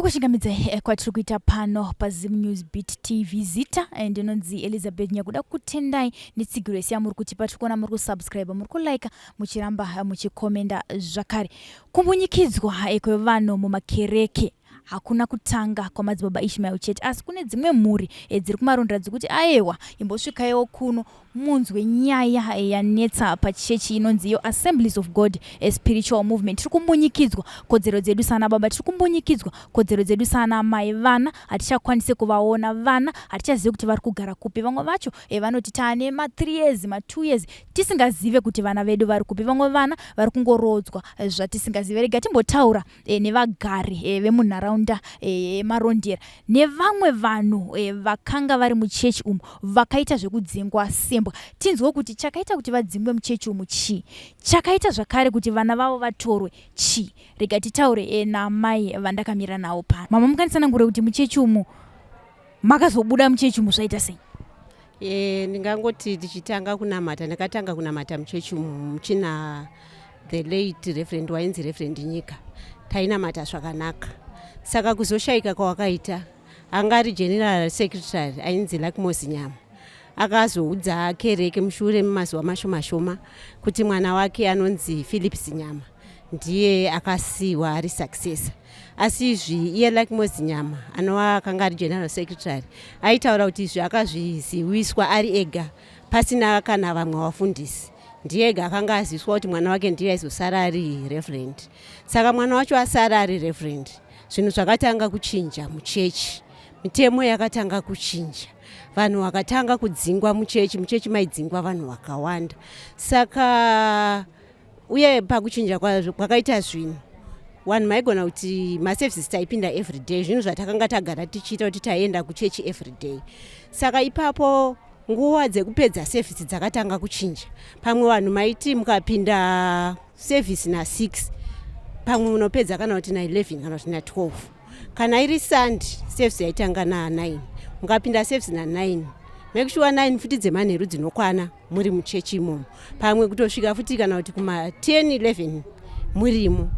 Kukuchingamidza kwatiri kuita pano paZim News Beat TV. Zita ndinonzi Elizabeth Nyakuda. Kutendai netsigiro yese yamuri kutipa. Tiri kuona muri kusubscribe, muri kulike, muchiramba muchikomenda zvakare. Kumbunyikidzwa kwevanhu mumakereke hakuna kutanga kwamadzibaba Ishmael chete, asi kune dzimwe mhuri dziri kumarondera dzikuti aewa, imbosvikaiwo kuno munzwe nyaya yanetsa pachechi inonzi iyo Assemblies of God Spiritual Movement. Tiri kumbunyikidzwa kodzero dzedu sana baba, tiri kumbunyikidzwa kodzero dzedu sana mai. Vana hatichakwanise kuvaona, vana hatichazive kuti vari kugara kupi. Vamwe vacho vanoti taane ma3 years, ma2 years tisingazive kuti vana vedu vari kupi. Vamwe vana vari kungorodzwa zvatisingazive. Rega timbotaura nevagari vemunharaunda yeMarondera nevamwe vanhu vakanga vari muchechi umu vakaita zvekudzingwa sembwa. Tinzwe kuti chakaita kuti vadzingwe muchechi umu chii, chakaita zvakare kuti vana vavo vatorwe chii. Rega titaure namai vandakamira navo pano. Mama, mukanditsanangure kuti muchechi umu makazobuda muchechi umu zvaita sei? Ndingangoti tichitanga kunamata, ndakatanga kunamata muchechi umu muchina the late Reverend wainzi Reverend Nyika. Tainamata zvakanaka. Saka kuzoshayika kwawakaita, anga ari general secretary ainzi Luckmore Nyama, akazoudza kereke mushure memazuva mashoma shoma kuti mwana wake anonzi Philip Zinyama ndiye akasiyiwa ari successor. Asi izvi iye Luckmore Zinyama, anova akanga ari general secretary, aitaura kuti izvi akazviziviswa ari ega pasina kana vamwe vafundisi. Ndiye ega akanga aziviswa kuti mwana wake ndiye aizosara ari reverend. Saka mwana wacho asara ari reverend, zvinhu zvakatanga kuchinja muchechi. Mitemo yakatanga kuchinja, vanhu vakatanga kudzingwa muchechi. Muchechi maidzingwa vanhu vakawanda. Saka uye pakuchinja kwakaita zvinhu, vanhu maigona kuti maservices taipinda everyday, zvinhu zvatakanga tagara tichiita kuti taienda kuchechi everyday. Saka ipapo nguva dzekupedza service dzakatanga kuchinja. Pamwe vanhu maiti mukapinda service na6, pamwe munopedza kana kuti na11 kana kuti na12. Kana iri Sunday, service yaitanga na9. Mukapinda service na9, make sure 9 futi dzemanheru dzinokwana muri muchechi imomo, pamwe kutosvika futi kana kuti kuma10 11 murimo.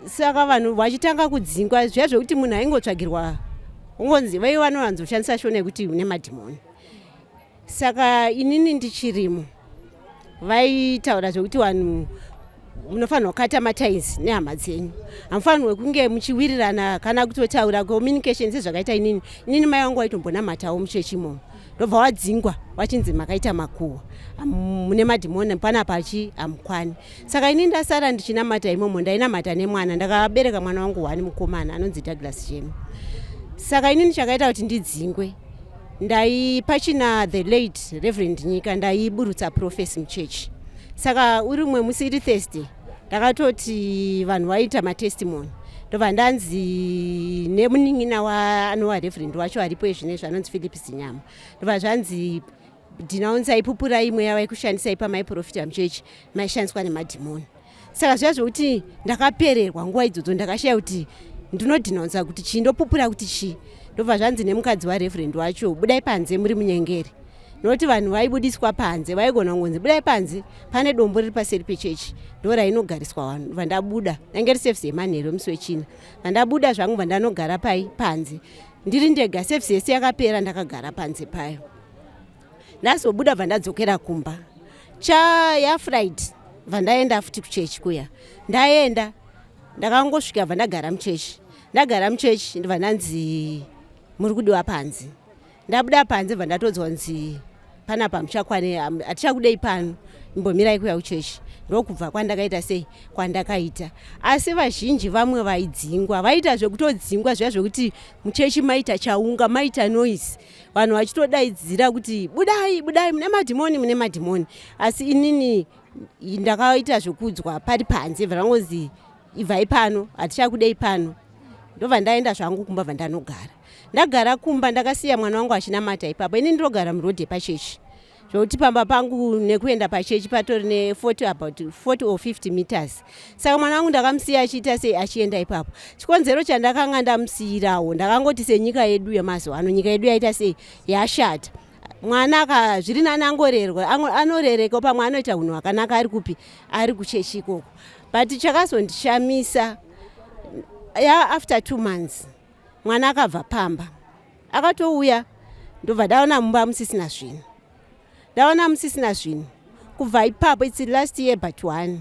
Saka vanhu vachitanga kudzingwa zviya zvekuti munhu aingotsvagirwa ungonzi vai vanowanzoshandisa shona yekuti une madhimoni. Saka inini ndichirimo, vaitaura zvekuti vanhu munofanirwa kukata maties nehama dzenyu, hamufanirwe kunge muchiwirirana kana kutotaura, communication sezvakaita inini. Inini mai vangu vaitombonamatawo muchechi imomo, ndobva wadzingwa wachinzi makaita makuhwa, mune madhimoni panapa, achi hamukwani. Saka ini ndasara ndichinamata imomo. Ndainamata nemwana, ndakabereka mwana wangu one mukomana anonzi Douglas Jemi. Saka inini chakaita kuti ndidzingwe, ndai pachina the late Reverend Nyika, ndaiburutsa prophecy muchechi. Saka uri umwe musi, iri Thursday, ndakatoti vanhu vaita matestimony, ndobva ndanzi nemunin'ina anova reverend wacho aripo izvinezvi anonzi Philip Zinyama, ndobva zvanzi, "Denounceai, pupurai mweya vaikushandisai pamaiprofita muchechi, maishandiswa nemadhimoni." Saka zviya zvokuti ndakapererwa nguva idzodzo, ndakashaya kuti ndinodenounca kuti chii, ndopupura kuti chii. Ndobva zvanzi nemukadzi wareverend wacho, "Budai panze, muri munyengeri." Nokuti vanhu vaibudiswa panze, vaigona kungonzi, "Budai panze, pane dombo riri paseri pechechi, ndo rainogariswa vanhu." Vandabuda, yange ri service yemanheru musi weChina. Vandabuda zvangu, vandanogara pai panze ndiri ndega. Service yese yakapera ndakagara panze payo. Ndazobuda, bva ndadzokera kumba. Cha yaFriday bva ndaenda futi kuchechi kuya. Ndaenda, ndakangosvika, bva ndagara muchechi. Ndagara muchechi, ndobva ndanzi, "Muri kudiwa panze." Ndabuda panze, bva ndatodzwa nzi, "Panapa hamuchakwane, hatichakudei pano, imbomirai kuya kuchechi." Ndokubva kwandakaita sei kwandakaita. Asi vazhinji vamwe vaidzingwa vaita zvekutodzingwa zviya zvekuti muchechi maita chaunga, maita noise, vanhu vachitodaidzira kuti, "Budai, budai, mune madhimoni, mune madhimoni." Asi inini ndakaita zvekuudzwa pari panze, bva rangozi, "Ibvai pano, hatichakudei pano." Ndobva ndaenda zvangu kumba, bva ndanogara. Ndagara kumba, ndakasiya mwana wangu achinamata ipapo. Ini ndinogara murodhi yepachechi, zvokuti pamba pangu nekuenda pachechi patori ne40, about 40 or 50 meters. Saka mwana wangu ndakamusiya achiita sei, achienda ipapo. Chikonzero chandakanga ndamusiyirawo, ndakangoti senyika yedu yemazuva ano, nyika yedu yaita sei, yashata, mwana aka zviri nani angorerwa, anorereka, pamwe anoita unhu hwakanaka ari kupi, ari kuchechi ikoko. But chakazondishamisa, Ya after 2 months mwana akabva pamba, akatouya, ndobva ndaona mumba musisina zvinhu, ndaona musisina zvinhu. Kubva ipapo, it's last year but one,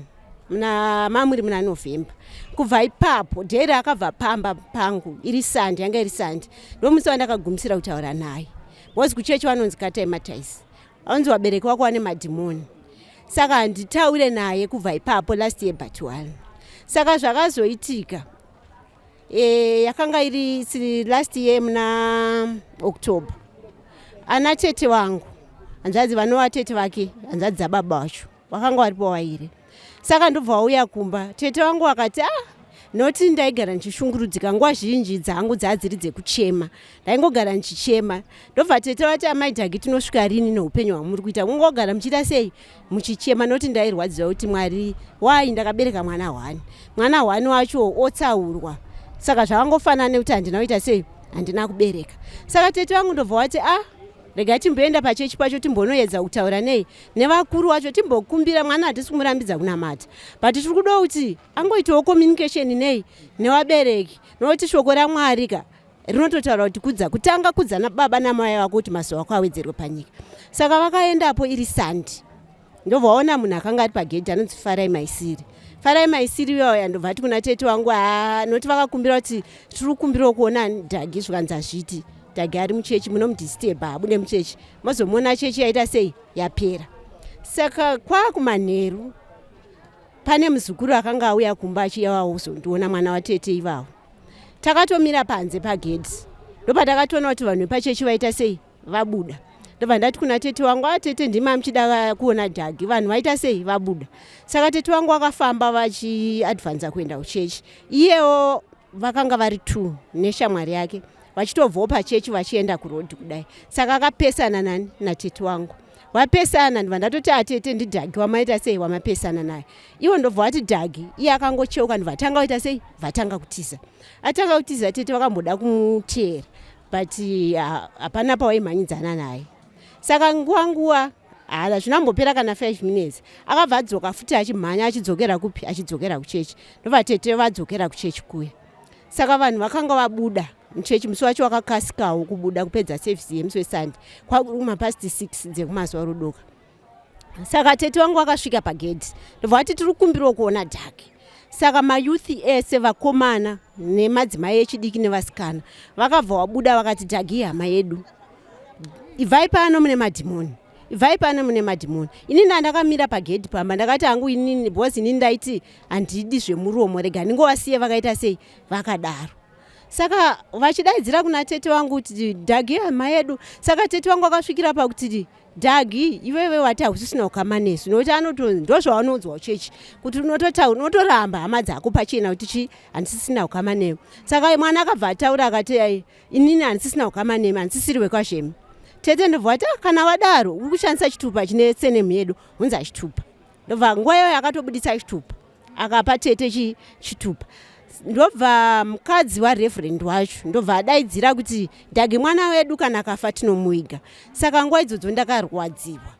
muna mamuri muna November. Kubva ipapo dheri akabva pamba pangu iri Sunday, yanga iri Sunday, ndomusi wandakagumisira kutaura naye, because kuchechi vanonzi katai mataisi, vanonzi vabereki vako vane madhimoni, saka handitaure naye kubva ipapo, last year but one. Saka zvakazoitika, yakanga iri last year muna October, ana tete vangu, hanzvadzi, vanova tete vake, hanzvadzi dzababa vacho, vakanga varipo vairi. Saka ndobva vauya kumba, tete vangu vakati, "Ah, noti ndaigara ndichishungurudzika, nguva zhinji dzangu dzadziri dzekuchema, ndaingogara ndichichema." Ndobva tete vati, "Amai Dhagi, tinosvika rini neupenyu hwamuri kuita, mungogara muchiita sei, muchichema?" Noti ndairwadziwa kuti, "Mwari, wai ndakabereka mwana hwani, mwana hwani wacho otsaurwa?" Saka zvakangofanana nekuti handina kuita sei, handina kubereka. Saka tete vangu ndobva vati, "Ah, regai timboenda pachechi pacho, timbonoedza kutaura nei nevakuru vacho, timbokumbira mwana. Hatisi kumurambidza kunamata, but tiri kuda kuti angoitawo communication nei nevabereki, nokuti shoko raMwari ka rinototaura kuti kudza kutanga kudza nababa namai vako kuti mazuva ako awedzerwe panyika." Saka vakaendapo iri Sunday, ndobva waona munhu akanga ari pagedhi anonzi Farai Maisiri. Farai Maisiri iyoya ndobva ati kuna tete wangu, "Ha, noti vakakumbira kuti tiri kukumbirawo kuona Dhagi." Zvikanzi, "Hazviti, Dhagi ari muchechi, munomudisturba, abude muchechi, mozomuona chechi yaita sei, yapera." Saka kwakumanheru pane muzukuru akanga auya kumba achiyawawo kuzondiona, mwana watete ivavo. Takatomira panze pagedhi, ndopatakatoona kuti vanhu vepachechi vaita sei, vabuda. Ndobva ndati kuna tete wangu, "A, tete, ndima muchida kuona Dhagi, vanhu vaita sei, vabuda." Saka tete wangu vakafamba vachiadvanza kuenda kuchechi. Iyewo vakanga vari two neshamwari yake, vachitobvawo pachechi vachienda kurodhi kudai. Saka akapesana nani, natete wangu. Wapesana, ndibva ndatoti, "Atete, ndidhagi wamaita sei, wamapesana naye?" Ivo ndobva vati, "Dhagi." Iye akangocheuka, ndobva atanga kuita sei, vatanga kutiza. Atanga kutiza, tete vakamboda kumuteera, but hapana pawaimhanyidzana naye. Saka nguva nguva hala zvinambopera kana 5 minutes, akabva adzoka futi achimhanya, achidzokera kupi, achidzokera kuchechi. Ndobva tete vadzokera kuchechi kuya. Saka vanhu vakanga vabuda muchechi musi wacho, wakakasikawo kubuda kupedza service yemusi weSunday, kwakuma past 6 dzekumazuva rudoka. Saka tete vangu vakasvika pagedhi, ndobva vati, "Tiri kukumbirawo kuona Dhaki." Saka mayouth ese, vakomana nemadzimai echidiki nevasikana, vakabva vabuda, vakati, "Dhagi hama yedu, ibvai pano, mune madhimoni, ibvai pano, mune madhimoni." Inini ndandakamira pagedhi pamba, ndakati hangu inini, because inini ndaiti handidi zvemuromo, rega ndingovasiye vakaita sei, vakadaro. Saka vachidaidzira kuna tete vangu kuti, "Dhagi hama yedu." Saka tete vangu vakasvikira pakuti, "Dhagi, iwewe wati hausisina ukama nesu," nokuti anoto ndozvavanoudzwa kuchechi kuti unotoramba hama dzako pachena kuti chi, "Handisisina ukama newe." Saka mwana akabva ataura akati, "Ai, inini handisisina ukama nemi, handisisiri wekwazvemi." Tete ndobva vati, "Ah, kana wadaro uri kushandisa chitupa chine surname yedu, hunza chitupa." Ndobva nguva iyoyo akatobudisa chitupa, akapa tete chitupa. Ndobva mukadzi wareverend wacho ndobva adaidzira kuti, "Dhagi mwana wedu, kana akafa tinomuiga." Saka nguva idzodzo ndakarwadziwa,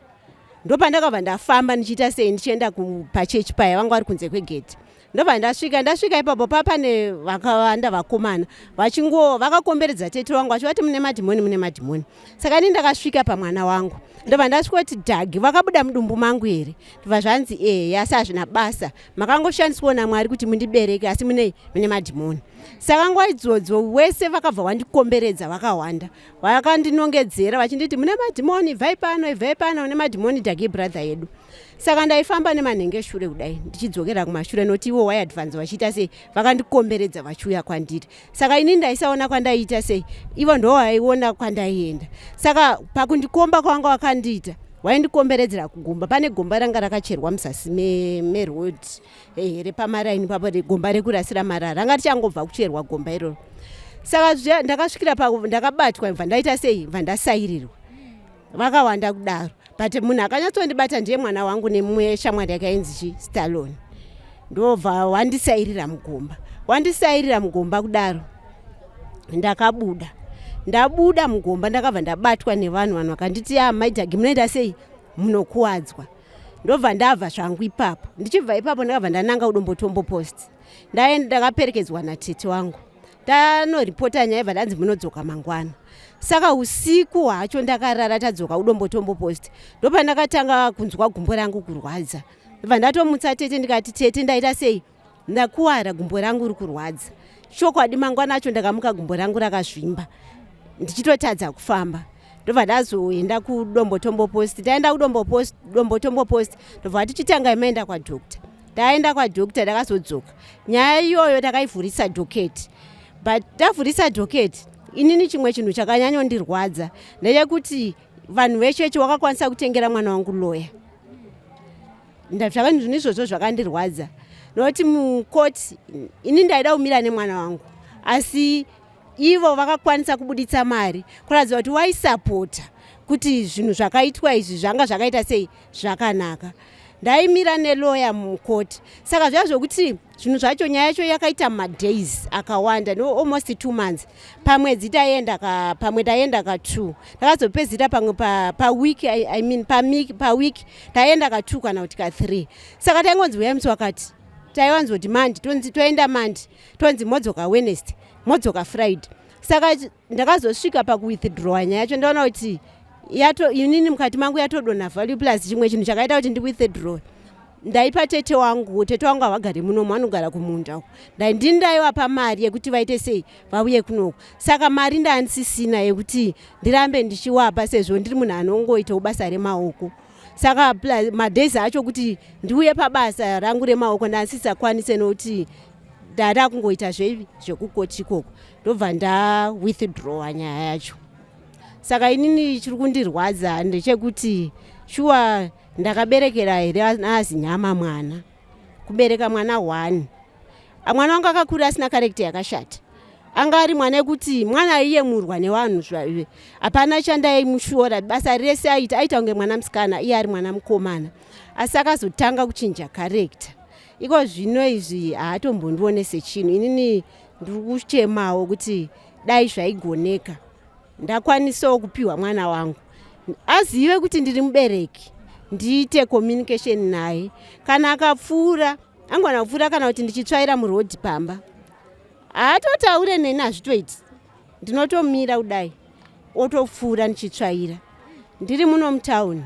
ndopandakabva ndafamba ndichiita sei, ndichienda pachechi paya, vanga vari kunze kwegedhi. Ndobva ndasvika ipapo, papane vakawanda vakomana vachingo vakakomberedza tete wangu, vachivati, "Mune madhimoni, mune madhimoni." Saka ini ndakasvika pamwana wangu, ndobva ndasvika kuti, "Dhagi, vakabuda mudumbu mangu here?" Ndobva zvanzi, "Ehe, asi hazvina basa, makangoshandiswawo naMwari kuti mundibereke, asi mune madhimoni." Saka nguva idzodzo wese vakabva vandikomberedza, vakawanda, vakandinongedzera vachinditi, "Mune madhimoni, ibvai pano, ibvai pano, mune madhimoni, Dhagi brother yedu." Saka ndaifamba nemanhengeshure kudai ndichidzokera kumashure, nokuti ivo waiadvanza vachiita sei, vakandikomberedza vachiuya kwandiri. Saka ini ndaisaona kwandaiita sei, ivo ndo vaiona kwandaienda. Saka pakundikomba kwanga vakandiita, waindikomberedzera kugomba. Pane gomba ranga rakacherwa muzasi meroad repamaraini papo, gomba rekurasira marara, ranga richangobva kucherwa gomba iroro. Saka ndakasvikira pa ndakabatwa, bva ndaita sei, bva ndasairirwa, vakawanda kudaro. But munhu akanyatsondibata ndiye mwana wangu nemumwe shamwari yakainzi chi Stalon. Ndobva wandisairira mugomba. Wandisairira mugomba kudaro, ndakabuda. Ndabuda mugomba, ndakabva ndabatwa nevanhu. Vanhu vakanditi, "A, maidhagi, munoita sei, munokuwadzwa." Ndobva ndabva zvangu ipapo. Ndichibva ipapo, ndakabva ndananga kuDombotombo post. Ndaenda ndakaperekedzwa natete wangu. Tanoripota nyaya ibva ndanzi munodzoka mangwana. Saka usiku hwacho ndakarara tadzoka kuDombotombo post. Ndopandakatanga kunzwa gumbo rangu kurwadza. Ndobva ndatomutsa tete ndikati tete ndaita sei? Ndakuwara gumbo rangu riri kurwadza. Chokwadi mangwana acho ndakamuka gumbo rangu rakazvimba ndichitotadza kufamba. Ndobva ndazoenda kuDombotombo post. Taenda kuDombotombo post ndobva tichitanga maenda kwadoctor. Taenda kwadoctor ndakazodzoka. Nyaya iyoyo takaivhurisa docket. But tavhurisa docket inini chimwe chinhu chakanyanyondirwadza ndechekuti vanhu vechechi wakakwanisa kutengera mwana wangu lawyer. Zvinhu izvozvo zvakandirwadza nokuti mukoti ini ndaida kumira nemwana wangu asi ivo vakakwanisa kubuditsa mari kuratidza kuti waisapota kuti zvinhu zvakaitwa izvi zvanga zvakaita sei zvakanaka. Ndaimira neloya mukoti saka zviya zvokuti zvinhu zvacho nyaya yacho yakaita madays akawanda no almost 2 months. Pamwedzi taenda ka pamwe taenda ka 2 takazopedzita pamwe paweek pa I mean paweek taenda ka 2 kana kuti ka 3. Saka taingonzi uyai musi wakati taiwanzoti Monday tonzi toenda Monday tonzi modzoka Wednesday modzoka Friday. Saka ndakazosvika pakuwithdrawa nyaya yacho ndaona kuti yato inini mukati mangu yatodonha value plus chimwe chinhu chakaita kuti ndiwithdraw ndaipa tete wangu. Tete wangu havagari munomu, vanogara kumunda uko. Ndini ndaivapa mari yekuti vaite sei vauye kunoku. Saka mari ndandisisina yekuti ndirambe ndichiwapa sezvo ndiri munhu anongoitawo basa remaoko. Saka madays acho kuti ndiuye pabasa rangu remaoko ndandisisakwanise nokuti ndada kungoita zveivi zvekukoti ikoko. Ndobva ndawithdrawa nyaya yacho. Saka inini chiri kundirwadza ndechekuti shuwa ndakaberekera here azinyama mwana. Kubereka mwana 1. Mwana wangu akakura asina karekta yakashata. Anga ari mwana ekuti mwana aiyemurwa nevanhu zvaive. Hapana chandaimushora basa rese aita aita kunge mwana musikana iye ari mwana mukomana. Asi akazotanga kuchinja karekta. Iko zvino izvi haatombondione sechinhu. Inini ndiri kuchemawo kuti dai zvaigoneka ndakwanisawo kupiwa mwana wangu azive kuti ndiri mubereki ndiite communication naye. Kana akapfuura angona kupfuura kana kuti ndichitsvaira murodhi pamba haatotaure neni hazvitoiti. Ndinotomira kudai otopfuura ndichitsvaira. Ndiri muno mutauni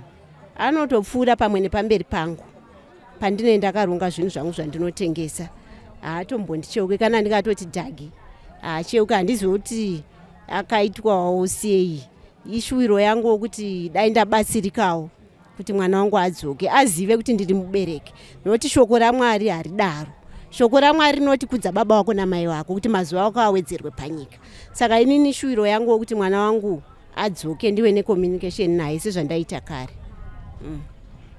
anotopfuura pamwe nepamberi pangu pandine ndakaronga zvinhu zvangu zvandinotengesa. Haatombondicheuke kana ndikatoti dhagi haacheuke. Handizivi kuti akaitwawo sei. Ishuwiro yangu kuti dai ndabatsirikawo kuti mwana wangu adzoke azive kuti ndiri mubereki. Nokuti shoko raMwari haridaro. Shoko raMwari rinoti kudza baba wako namai vako kuti mazuva ako awedzerwe panyika. Saka inini shuwiro yangu kuti mwana wangu adzoke ndive necommunication naye sezvandaita kare.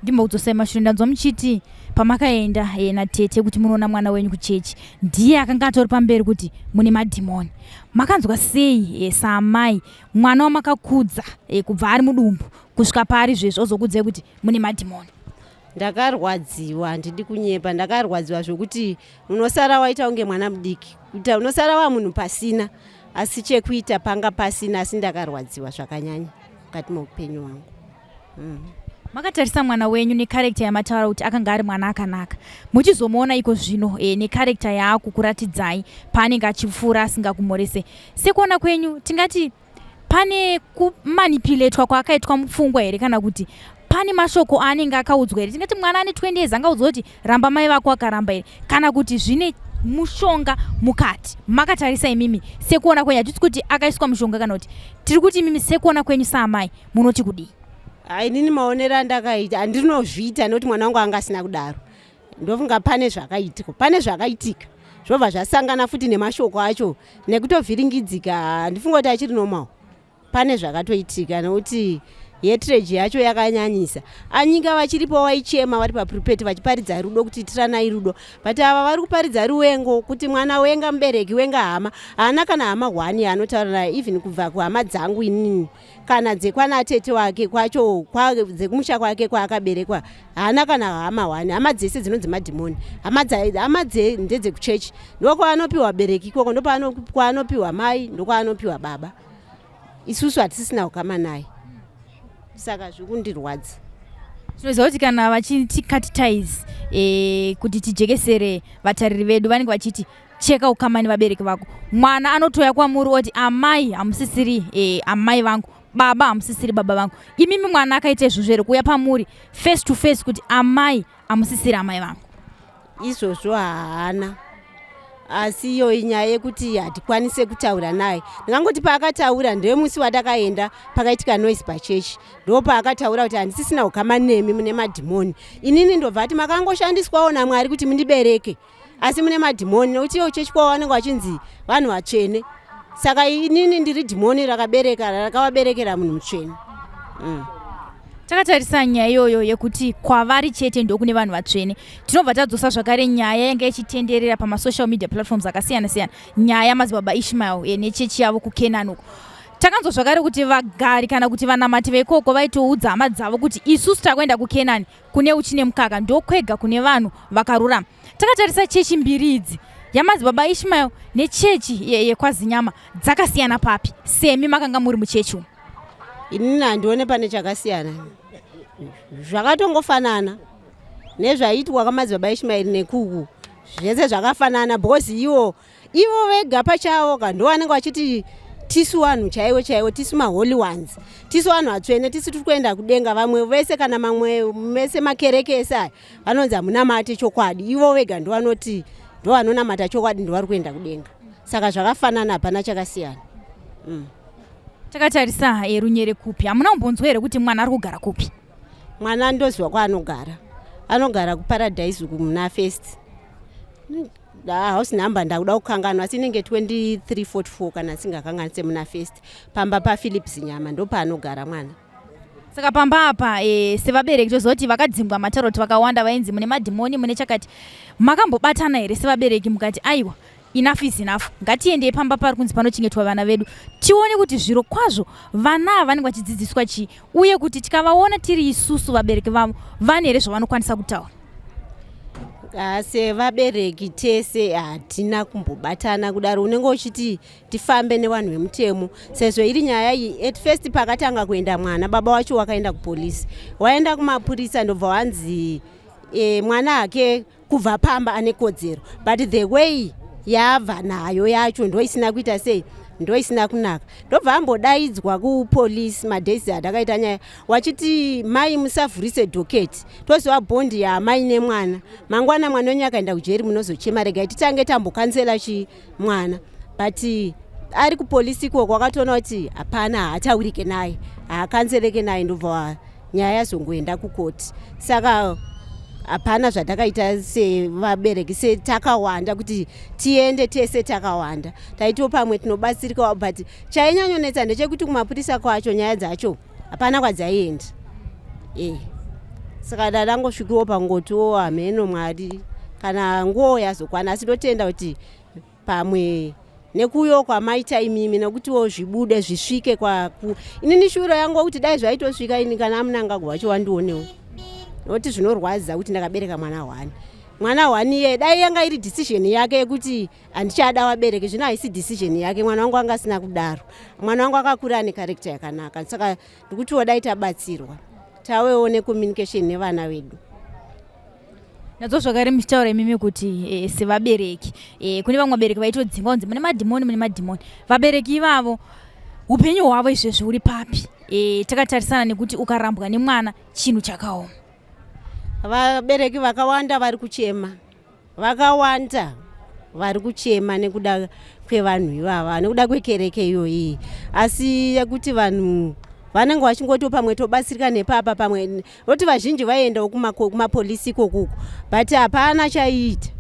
Ndimbokudzosai mashure, ndanzwa muchiti pamakaenda natete kuti munoona mwana wenyu kuchechi ndiye akanga atori pamberi kuti mune madhimoni. Makanzwa sei saamai mwana wamakakudza kubva ari mudumbu kusvika paari zvezvo ozokudzai kuti mune madhimoni? Ndakarwadziwa, handidi kunyepa, ndakarwadziwa zvokuti unosara waita kunge mwana mudiki, kuti unosara wa munhu pasina, asi chekuita panga pasina. Asi ndakarwadziwa zvakanyanya mukati meupenyu hwangu. Makatarisa mwana wenyu nekarekta yamataura kuti akanga ari mwana akanaka, muchizomuona iko zvino nekarekta yaakukuratidzai paanenge achipfuura asingakumhorese, sekuona kwenyu tingati pane kumanipuletwa kwaakaitwa mupfungwa here, kana kuti pane mashoko aanenge akaudzwa here? Tingati mwana ane 20 years angaudzwa kuti ramba mai vako akaramba here, kana kuti zvine mushonga mukati? Makatarisa imimi sekuona kwenyu, hatisi kuti akaiswa mushonga kana kuti tiri kuti imimi sekuona kwenyu saamai munoti kudii? Inini maonero andakaita handinozviita nekuti mwana wangu anga asina kudaro. Ndofunga pane zvakaitika, pane zvakaitika zvobva zvasangana futi nemashoko acho nekutovhiringidzika. Handifunga kuti achiri normal. Pane zvakatoitika nekuti hatred yacho yakanyanyisa. Anyika vachiripo vaichema vari papulpit vachiparidza rudo kuti itiranai rudo, but ava vari kuparidza ruwengo kuti mwana wenga mubereki wenga hama. Haana kana hama hwani yaanotaura naye, even kubva kuhama dzangu inini kana dzekwana tete wake kwacho dzekumusha kwake kwaakaberekwa haana kana hama hwani. Hama dzese dzinonzi madhimoni, hama ndedzekuchechi, ndokwaanopiwa bereki ikoko, ndokwaanopiwa mai, ndokwaanopiwa baba. Isusu hatisisina ukama naye, saka zvikundirwadza. Tinoziva kuti kana vachiti cut ties, kuti tijekesere vatariri vedu, vanenge vachiti cheka ukama nevabereki vako. Mwana anotouya kwamuri oti, "Amai hamusisiri amai vangu, baba hamusisiri baba vangu." Imimi mwana akaita izvozvo here, kuuya pamuri face to face kuti, "Amai hamusisiri amai vangu"? Izvozvo haana, asi iyo inyaya yekuti hatikwanise kutaura naye. Ndingangoti paakataura ndemusi watakaenda, pakaitika noise pachechi, ndo paakataura kuti, "Handisisina ukama nemi, mune madhimoni." Inini ndobva ati, "Makangoshandiswawo naMwari kuti mundibereke, asi mune madhimoni," nekuti iwo chechi kwavo vanenge vachinzi vanhu vatsvene. Saka inini ndiri dhimoni rakabereka, rakavaberekera munhu mutsvene. Takatarisa nyaya iyoyo yekuti kwavari chete ndokune vanhu vatsvene, tinobva tadzosa zvakare nyaya yanga ichitenderera pamasocial media platforms akasiyana siyana, nyaya yamadzibaba Ishmael nechechi yavo kuKenani uko. Takanzwa zvakare kuti vagari kana kuti vanamati veikoko vaitoudza hama dzavo kuti, "Isusu takuenda kuKenani kune uchi nemukaka, ndokwega kune vanhu vakarurama." Takatarisa chechi mbiri idzi, yamadzibaba Ishmael nechechi yekwaZinyama, dzakasiyana papi, semi makanga muri muchechi umu? Inini handione pane chakasiyana, zvakatongofanana nezvaiitwa kwamadzibaba Ishmaeri nekuku, zvese zvakafanana, because ivo vega pachavo ka ndo vanenge vachiti, "Tisu vanhu chaivo chaivo, tisu maholy ones, tisu vanhu vatsvene, tisu tiri kuenda kudenga." Vamwe vese kana mamwe mese makereke ese aya vanonzi hamunamati chokwadi. Ivo vega ndo vanoti ndo vanonamata chokwadi, ndo vari kuenda kudenga. Saka zvakafanana, hapana chakasiyana. Takatarisa runyere kupi, hamuna kumbonzwa here kuti mwana ari kugara kupi? Mwana ndoziva kwaanogara, anogara kuParadise uku muna First. House number ndakuda kukanganwa, asi inenge 2344 kana singakanganise, muna First, pamba paPhilips Nyama, ndo paanogara mwana. Saka pamba apa, sevabereki toziva kuti vakadzingwa mataroti vakawanda, vainzi mune madhimoni, mune chakati. Makambobatana here sevabereki mukati, "Aiwa, enough is enough, ngatiendei pamba pari kunzi panochengetwa vana vedu, tione kuti zviro kwazvo vana ava vanenge vachidzidziswa chii, uye kuti tikavaona tiri isusu vabereki vavo, vane here zvavanokwanisa kutaura"? Sevabereki tese hatina kumbobatana kudaro. Unenge uchiti tifambe nevanhu vemutemo, sezvo iri nyaya iyi. At first pakatanga kuenda mwana, baba wacho wakaenda kupolisi, waenda kumapurisa, ndobva wanzi mwana hake kubva pamba ane kodzero, but the way yaabva nayo yacho ndo isina kuita sei, ndo isina kunaka. Ndobva ambodaidzwa kupolisi madays atakaita nyaya, wachiti, "Mai, musavhurise docket, toziva bond yaamai nemwana. Mangwana mwana wenyu akaenda kujeri munozochema. Regai titange tambokansela chi mwana." But ari kupolisi ikoko wakatoona kuti hapana, haataurike naye, haakanzeleke naye. Ndobva nyaya yazongoenda kukoti. Saka hapana zvatakaita sevabereki setakawanda kuti tiende tese takawanda, taitiwo pamwe tinobatsirikawo. But chainyanyonetsa ndechekuti kumapurisa kwacho nyaya dzacho hapana kwadzaienda. Saka dadangosvikiwo pangotiwo hameno Mwari kana nguo yazokwana. Asi ndotenda kuti pamwe nekuuyawo kwamaita imimi, nekutiwo zvibude zvisvike kwaku inini. Shuro yangu kuti dai zvaitosvika ini kana aMnangagwa wacho wandionewo, nokuti zvinorwadza kuti ndakabereka mwana hwani, mwana hwani iye. Dai yanga iri decision yake yekuti handichada vabereki, zvino haisi decision yake. Mwana wangu anga asina kudaro, mwana wangu akakura ane character yakanaka. Saka ndikutiwo dai tabatsirwa, tawewo necommunication nevana vedu. Nadzo zvakare muchitaura imimi kuti sevabereki, kune vamwe vabereki vaitodzingwa kunzi mune madhimoni, mune madhimoni. Vabereki ivavo upenyu hwavo izvezvi huri papi, takatarisana nekuti ukarambwa nemwana chinhu chakaoma? Vabereki vakawanda vari kuchema, vakawanda vari kuchema nekuda kwevanhu ivava, nekuda kwekereke iyoyi. Asi yekuti vanhu vanenge vachingoti pamwe tobatsirika nepapa, pamwe noti vazhinji vaiendawo kumapolisi ikokuko, but hapana chaiita.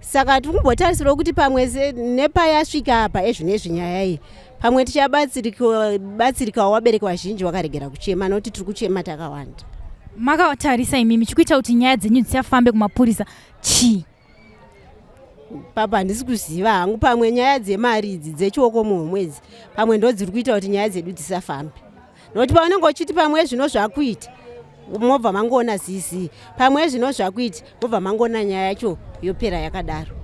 Saka tiri kumbotarisirawo kuti pamwe nepayasvika apa ezvinezvi nyaya iyi, pamwe tichabatsirikawo, vabereki vazhinji vakaregera kuchema, nokuti tiri kuchema takawanda. Makatarisa imimi, chikuita kuti nyaya dzenyu dzisafambe kumapurisa chii? Papa handisi kuziva hangu. Pamwe nyaya dzemari idzi dzechioko muhomwe idzi, pamwe ndo dziri kuita kuti nyaya dzedu dzisafambe, nokuti paunenge uchiti pamwe zvino zvakuita, mobva mangoona zizi, pamwe zvino zvakuita, mobva mangoona nyaya yacho yopera yakadaro.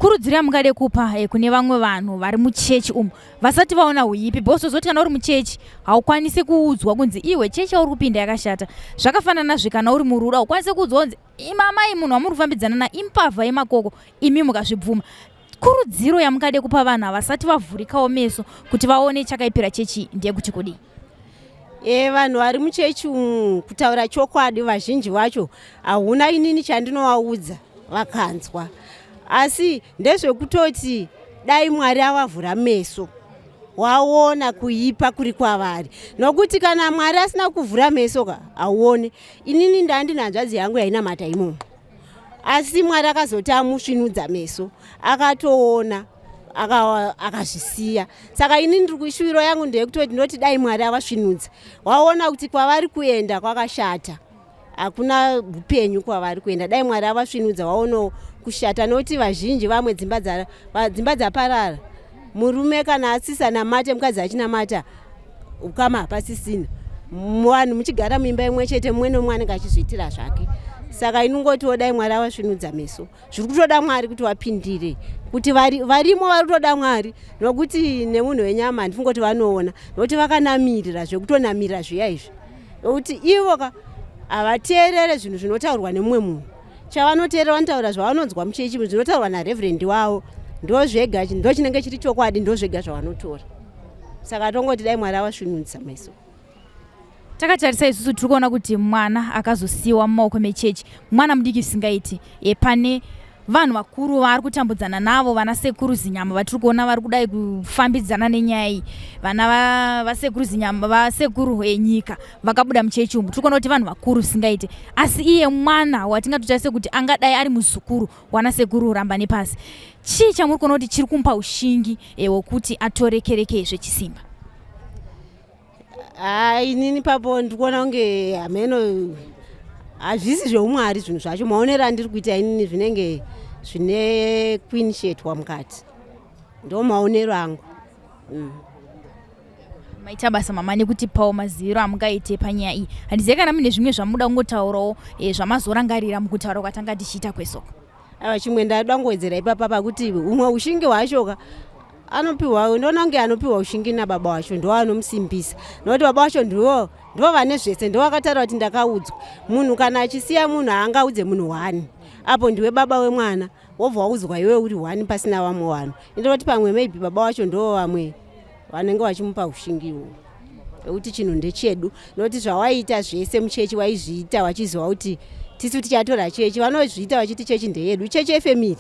Kurudziro yamungade kupa kune vamwe vanhu vari muchechi umu vasati vaona huipi, because tozoti kana uri muchechi haukwanisi kuudzwa kunzi iwe chechi yauri kupinda yakashata. Zvakafanana zve kana uri murudo, haukwanisi kuudzwa kunzi imamai munhu wamuri kufambidzana na impavha yemakoko, imi mukazvibvuma. Kurudziro yamungade kupa vanhu havasati vavhurikawo meso kuti vaone chakaipira chechi ndeyekuti kudii? Vanhu vari muchechi umu, kutaura chokwadi, vazhinji vacho hauna inini chandinovaudza vakanzwa, asi ndezvekutoti dai Mwari avavhura meso waona kuipa kuri kwavari, nokuti kana Mwari asina kuvhura meso ka, hauone. Inini ndandine hanzvadzi yangu yainamata imomo, asi Mwari akazoti amusvinudza meso, akatoona, akazvisiya. Saka ini ndiri kushuviro yangu ndeyekutoti ndinoti dai Mwari avasvinudza waona kuti kwavari kuenda kwakashata, hakuna upenyu kwavari kuenda. Dai Mwari avasvinudza waonawo kushata, nokuti vazhinji vamwe dzimba dzaparara. Murume kana asisanamate, mukadzi achinamata, ukama hapasisina. Vanhu muchigara muimba imwe chete, mumwe nemumwe anenge achizviitira zvake. Saka inongotiwo dai Mwari avasvinudza meso. Zviri kutoda Mwari kuti vapindire, kuti varimo vari kutoda Mwari, nokuti nemunhu wenyama handifungoti vanoona, nokuti vakanamirira zvekutonamirira zviya izvi, nokuti ivo ka havateerere zvinhu zvinotaurwa nemumwe munhu. Chavanoteerera, vanotaura zvavanonzwa muchechi, zvinotaurwa nareverend wavo, ndo zvega ndo chinenge chiri chokwadi, ndo zvega zvavanotora. Saka tongoti dai Mwari avasvinudza meso. Takatarisa isusu, tiri kuona kuti mwana akazosiyiwa mumaoko mechechi mwana mudiki zvisingaiti. Pane vanhu vakuru vaari kutambudzana navo, vana Sekuru Zinyama vatiri kuona vari kudai kufambidzana nenyaya iyi. Vana vaSekuru Zinyama, vaSekuru enyika vakabuda muchechi umu, tiri kuona kuti vanhu vakuru zvisingaiti, asi iye mwana watingatotarise kuti angadai ari muzukuru wana Sekuru Ramba Nepasi, chii chamuri kuona kuti chiri kumupa ushingi hwekuti atore kereke zvechisimba? Haa, inini papo ndikuona kunge hameno, hazvisi zveumwari zvinhu zvacho. Maonero andiri kuita inini, zvinenge zvine kuinishetwa mukati, ndo maonero angu. Maita basa mama nekutipawo maziviro amungaite panyaya iyi. Handizive kana mune zvimwe zvamuda kungotaurawo zvamazorangarira mukutaura kwatanga tichiita kwesoko. Aiwa, chimwe ndada kungowedzera ipapa pakuti humwe ushingi hwacho ka anopiwa, ndoona kunge anopiwa ushingi nababa wacho, ndo anomusimbisa, nokuti baba wacho ndivo vane zvese, ndo vakataura kuti ndakaudzwa. Munhu kana achisiya munhu, haangaudze munhu one apo ndiwe baba wemwana, wobva waudzwa iwe uri one pasina vamwe vanhu. Indoti pamwe maybe baba wacho ndo vamwe vanenge vachimupa ushingi ihwohwo nekuti chinhu ndechedu, nokuti zvawaita zvese muchechi waizviita wachiziva kuti tisu tichatora chechi. Vanozviita vachiti chechi ndeyedu, chechi yefamily,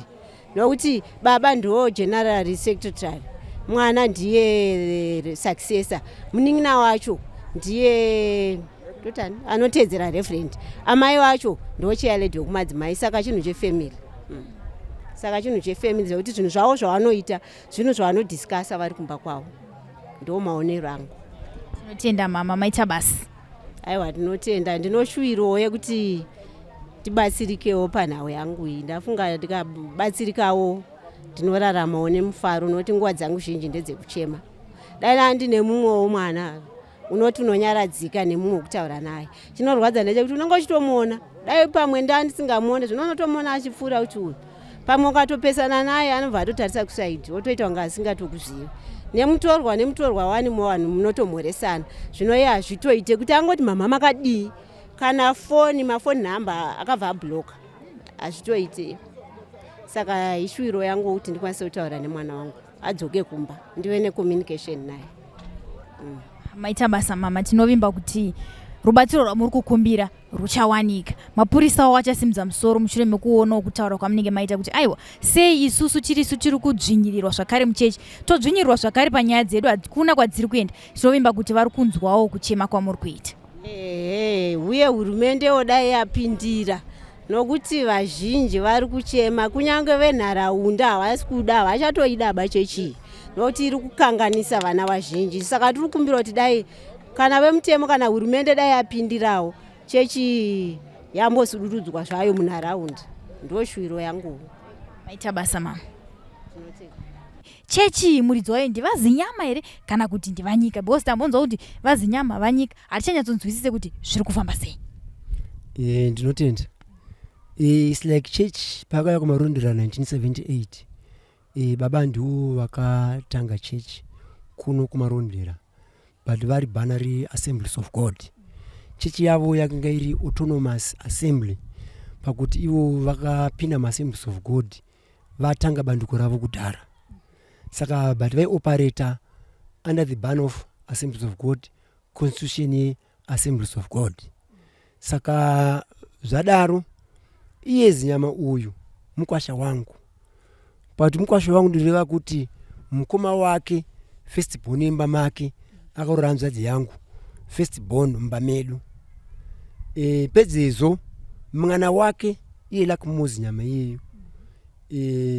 nokuti baba ndo general secretary, mwana ndiye successor, munin'ina wacho ndiye totani anoteedzera reverend, amai wacho ndo chairlady wekumadzimai. Saka chinhu chefamily. Saka chinhu chefamily, zvekuti zvinhu zvavo zvavanoita, zvinhu zvavanodiscussa vari kumba kwavo. Ndo maonero angu. Tinotenda mama, maita basa. Aiwa, tinotenda. Ndinoshuwirawo yekuti tibatsirikewo panhau yangu iyi. Ndafunga ndikabatsirikawo ndinoraramawo nemufaro, nokuti nguva dzangu zhinji ndedzekuchema. Dai ndandine mumwewo mwana, unoti unonyaradzika nemumwe wekutaura naye. Chinorwadza ndechekuti unenge uchitomuona, dai pamwe ndandisingamuone zvino, unotomuona achipfuura kuti uyu, pamwe ukatopesana naye anobva atotarisa kusaidi, wotoita kunge asingatokuzivi. Nemutorwa wani, vanhu munotomhoresana. Zvino iye hazvitoite kuti angoti mama makadii, kana foni, mafoni nhamba akabva ablocka, hazvitoite. Saka ishuwiro yangu kuti ndikwanise kutaura nemwana wangu, adzoke kumba, ndive necommunication naye. Maita basa mama, tinovimba kuti rubatsiro rwamuri kukumbira ruchawanika. Mapurisawo achasimudza musoro mushure mekuonawo kutaura kwamunenge maita kuti aiwa, sei isusu tirisu tiri kudzvinyirirwa zvakare muchechi, todzvinyirirwa zvakare panyaya dzedu, hakuna kwadziri kuenda. Tinovimba kuti vari kunzwawo kuchema kwamuri kuita. Ehe, uye hurumendewo dai yapindira, nokuti vazhinji vari kuchema, kunyange venharaunda havasi kuda, havachatoida bachechi, nokuti iri kukanganisa vana vazhinji. Saka tiri kukumbira kuti dai kana vemutemo kana hurumende dai yapindirawo, chechi yambosudurudzwa zvayo munharaunda. Ndo shuwiro yangu. Maita basa mama. Chechi muridzi wayo ndivaZinyama here kana kuti ndivanyika? Because tambonzwa kuti vaZinyama, vanyika, hatichanyatsonzwisise kuti zviri kufamba sei. Ndinotenda. Its like church pakauya kuMarondera 1978. Baba ndiwo vakatanga chechi kuno kuMarondera, but vari banner reAssemblies of God. Chechi yavo yakanga iri autonomous assembly, pakuti ivo vakapinda muAssemblies of God vatanga bandiko ravo kudhara. Saka but vaioperata under the banner of Assemblies of God, constitution yeAssemblies of God. Saka zvadaro, iye Zinyama uyu mukwasha wangu. But mukwasha wangu ndireva kuti mukoma wake, first born yemba make, akaroora hanzvadzi yangu, first born mumba medu. Pedzezvo mwana wake iye Luckmore Zinyama iyeyo,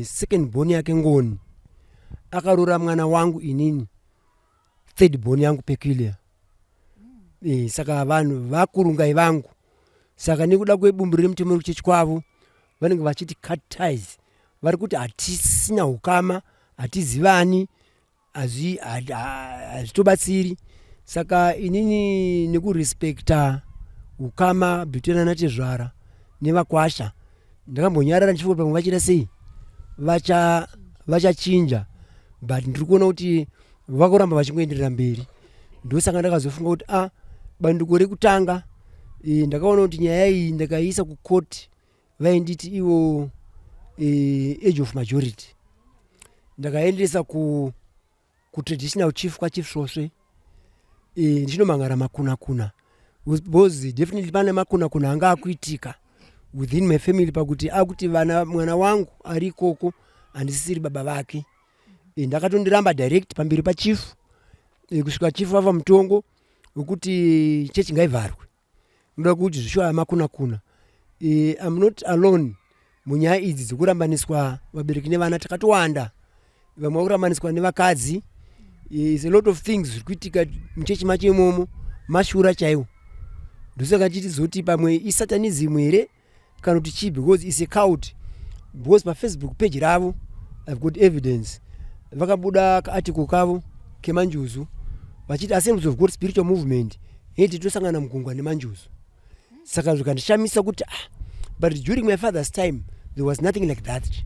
second born yake Ngoni, akaroora mwana wangu inini, third born yangu Peculiar. Saka vanhu vakurungai vangu. Saka nekuda kwebumbiro remutemo rekuchechi kwavo, vanenge vachiti cut ties, vari kuti hatisina ukama, hatizivani, hazvitobatsiri. Saka inini nekurespekta ukama between anatezvara nevakwasha, ndakambonyarara ndichifunga pamwe vachiita sei, vachachinja, but ndiri kuona kuti vakuramba vachingoenderera mberi. Ndosaka ndakazofunga kuti a bandiko rekutanga, ndakaona kuti nyaya iyi ndakaiisa kukoti, vainditi ivo age of majority. Ndakaendesa kutraditional chief, kwaChief Svosve, ndichinomangara makuna kuna, because definitely pane makuna kuna anga akuitika within my family, pakuti akuti vana mwana wangu ari ikoko handisisiri baba vake. Ndakatondiramba direct pamberi pachief, kusvika chief vava mutongo wekuti chechi ngaivharwe, noda kuti zvishuwa makuna kuna. Am not alone munyaya idzi dzekurambaniswa vabereki nevana. Takatowanda, vamwe vakurambaniswa nevakadzi. Is a lot of things zviri kuitika muchechi macho imomo, mashura chaiwo. Ndosaka tichizoti pamwe isatanism here kana kuti chii, because is a cult, because paFacebook page ravo, I've got evidence, vakabuda kaarticle kavo kemanjuzu vachiti Assemblies of God spiritual movement heti tosangana mugungwa nemanjuzu. Saka zvikandishamisa kuti ah, but during my father's time there was nothing like that.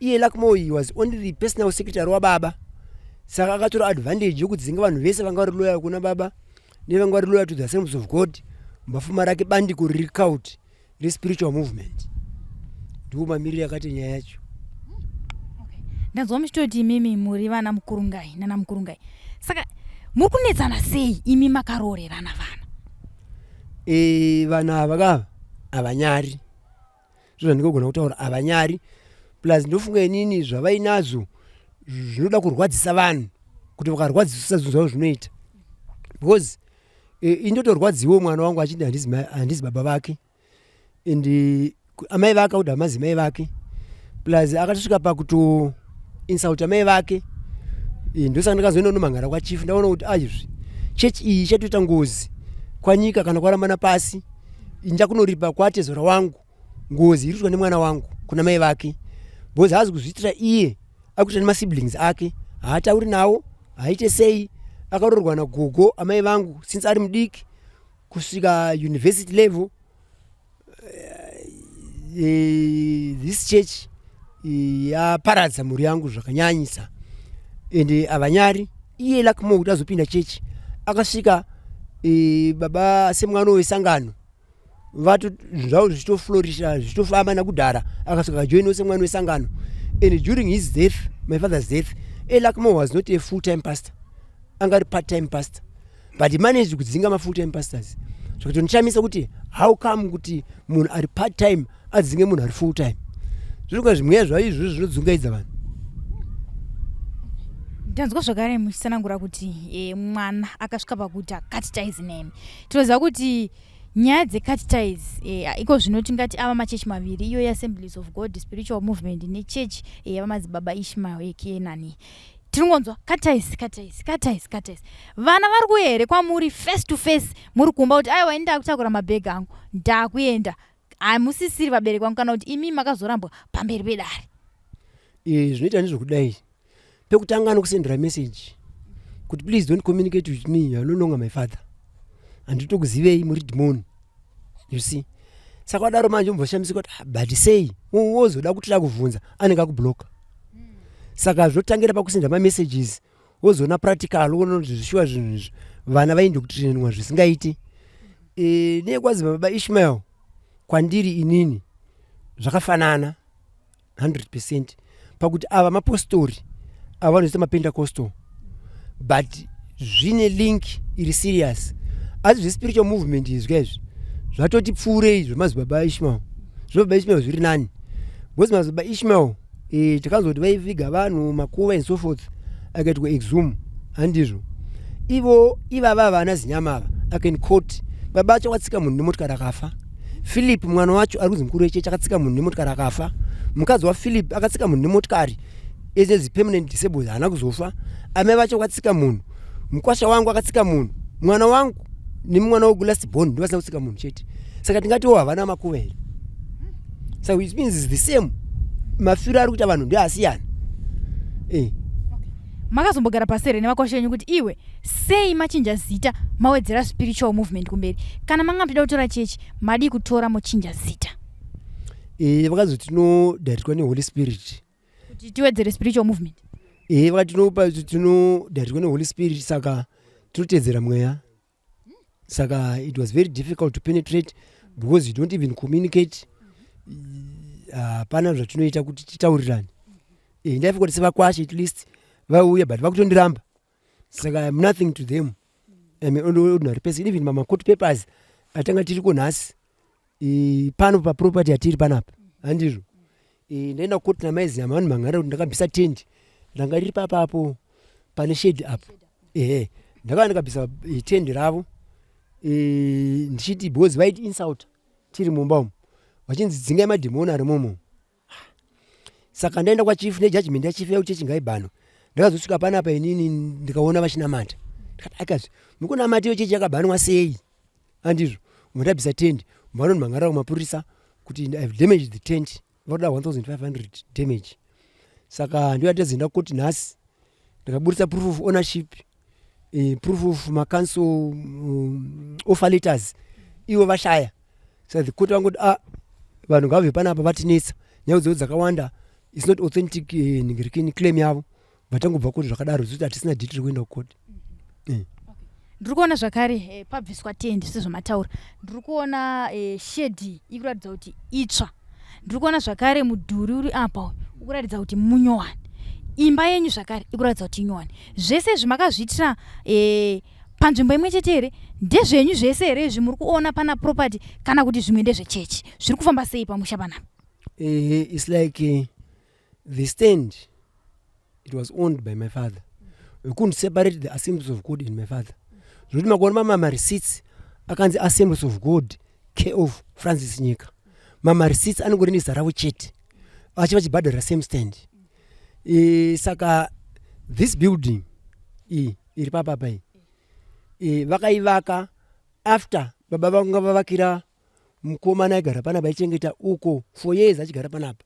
Iye Luckmore, he was only the personal secretary wababa, saka akatora advantage yekudzinga vanhu vese vanga vari loyal kuna baba nevanga vari loyal to the Assemblies of God. Mbafuma rake bandiko riri cult respiritual movement. Ndiwo mamiriro akati nyaya yacho. Ndanzwa muchitoti imimi muri vana mukurungai nana mukurungai, saka muri kunetsana sei imi makaroorerana vana? Vanhu ava kava havanyari zvo zvandingogona kutaura, havanyari. Plus ndofunga inini zvavainazvo zvinoda kurwadzisa vanhu, kuti vakarwadzisa zvinhu zvavo zvinoita, because indotorwadziwo mwana wangu achiti handizi baba vake, and amai vake akuti hamazi mai vake. Plus akatosvika pakuto insult amai vake. Ndosaka ndakazoenda kunomhangara kwachief. Ndaona kuti aizvi chechi iyi ichatoita ngozi kwanyika kana kwarambana pasi. Ndakunoripa kwatezvara wangu ngozi iri kuitwa nemwana wangu kuna mai vake, because haazi kuzviitira iye, akuita nemasiblings ake, haatauri nawo, haite sei. Akaroorwa nagogo amai vangu since ari mudiki kusvika university level. This church yaparadza mhuri yangu zvakanyanyisa, ende havanyari. Iye Luckmore kuti azopinda chechi, akasvika baba semwana wesangano vato zvavo zvichitoflourisha, zvichitofamba nakudhara. Akasvika akajoinawo semwana wesangano, and during his death, my father's death, Luckmore was not a full time pastor, anga ari part time pastor, but he managed kudzinga mafull time pastors. Zvakatondishamisa kuti how come kuti munhu ari part time adzinge munhu ari full time. Zvinonga zvimweya zvavo izvozvo zvinodzungaidza vanhu. Ndanzwa zvakare muchitsanangura kuti mwana akasvika pakuti cut ties nemi. Tinoziva kuti nyaya dzecut ties, iko zvino tingati ava machechi maviri, iyo yeAssemblies of God spiritual movement nechechi yavamadzibaba Ishmael yeKenani. Tiringonzwa cut ties, cut ties, cut ties, cut ties. Vana vari kuuya here kwamuri face to face muri kumba kuti aiwa, ini ndakutakura mabhegi angu, ndakuenda, hamusisiri vabereki vangu, kana kuti imi makazorambwa pamberi pedare? Zvinoita ndezvekudai: pekutanga anokusendera message kuti please don't communicate with me, you are no longer my father, handitokuzivei, muri dhimoni, you see. Saka wadaro manje umboshamisa kuti ah, but sei? Wozoda kuti da kubvunza, anenge akubloka. Saka zvotangira pakusenda mamessages, wozoona practical, woona kuti zvishuwa zvinhu izvi vana vaindokutrenwa zvisingaiti. Nekwazi baba Ishmael kwandiri inini zvakafanana 100% pakuti ava mapostori, ava vanozoita mapentacostal, but zvine link iri serious. Asi zvespiritual movement izvi kaizvi zvatoti pfuurei zvemadzibaba Ishmael. Zvebaba Ishmael zviri nani because madzibaba Ishmael takanzwa kuti vaiviga vanhu makuva and so forth, akaitwa exhume, handizvo? Ivo ivava vana Zinyama ava, I can quote, baba acho akatsika munhu nemotikari akafa. Philip mwana wacho ari kunzi mukuru wechechi akatsika munhu nemotikari akafa. Mukadzi waPhilip akatsika munhu nemotikari as permanent disabled, haana kuzofa. Amai vacho vakatsika munhu, mukwasha wangu akatsika munhu, mwana wangu nemwana wekulast born ndovasina kutsika munhu chete. Saka tingatiwo havana makuva here? Saka it means is the same, mafiro ari kuita vanhu ndeasiyana. Makazombogara pasi here nevakwasha venyu kuti iwe, sei machinja zita, mawedzera spiritual movement kumberi? Kana manga muchida kutora chechi, madii kutora mochinja zita? Vakazoti tinodharitwa neHoly Spirit. Kuti tiwedzere spiritual movement? Vakati tinopa tinodharitwa neHoly Spirit, saka tinotedzera mweya. Saka it was very difficult to penetrate because you don't even communicate. Hapana zvatinoita kuti titaurirane. Ndaifunga kuti sevakwashe at least vauya, but vakutondiramba. Saka im nothing to them, I'm an ordinary person. Even mamacourt papers atanga tiriko nhasi pano paproperty yatiri panapa, handizvo? Ndaenda kukoti namaiZinyama, vanhu mangara kuti ndakabvisa tendi ranga riri papapo pane shedi apo. Ehe, ndakava ndikabvisa tendi ravo ndichiti because vaiti insult tiri mumba umu, vachinzi dzingai madhimoni ari momo. Saka ndaenda kwachief nejudgment yachief yakuti chechi ngaibhanwa. Ndakazosvika panapa inini ndikaona vachinamata, ndikati akazvi mukunamata, iyo chechi yakabhanwa sei, handizvo? Ndabvisa tendi, vanonimhangarira kumapurisa kuti I have damaged the tent, vakuda 1500 damage. Saka ndiyo yatazoenda kukoti nhasi, ndikaburitsa proof of ownership, proof of macouncil offer letters, ivo vashaya. Saka the court vangoti, "Ah, vanhu ngavabve panapa, vatinetsa, nyaya dzavo dzakawanda, it's not authentic." Ningirikini claim yavo vatangobva kuti zvakadaro zvokuti hatisina date rekuenda kukoti. Ndiri kuona zvakare pabviswa tendi sezvamataura. Ndiri kuona shedhi ikuratidza kuti itsva. Ndiri kuona zvakare mudhuri uri apa ukuratidza kuti munyowani. Imba yenyu zvakare ikuratidza kuti inyowani. Zvese izvi makazviitira panzvimbo imwe chete here? Ndezvenyu zvese here izvi muri kuona pana property, kana kuti zvimwe ndezvechechi? Zviri kufamba sei pamusha panapa? It's like the stand, it was owned by my father. We couldn't separate the Assemblies of God and my father, zvokuti makuona mama mareceipts akanzi Assemblies of God care of Francis Nyika. Mamareceipts anongori nezita ravo chete, vachi vachibhadhara same stand. Saka this building iyi iri papapa iyi, vakaivaka after baba vanga vavakira mukomana aigara panapa, aichengeta uko for years achigara panapa.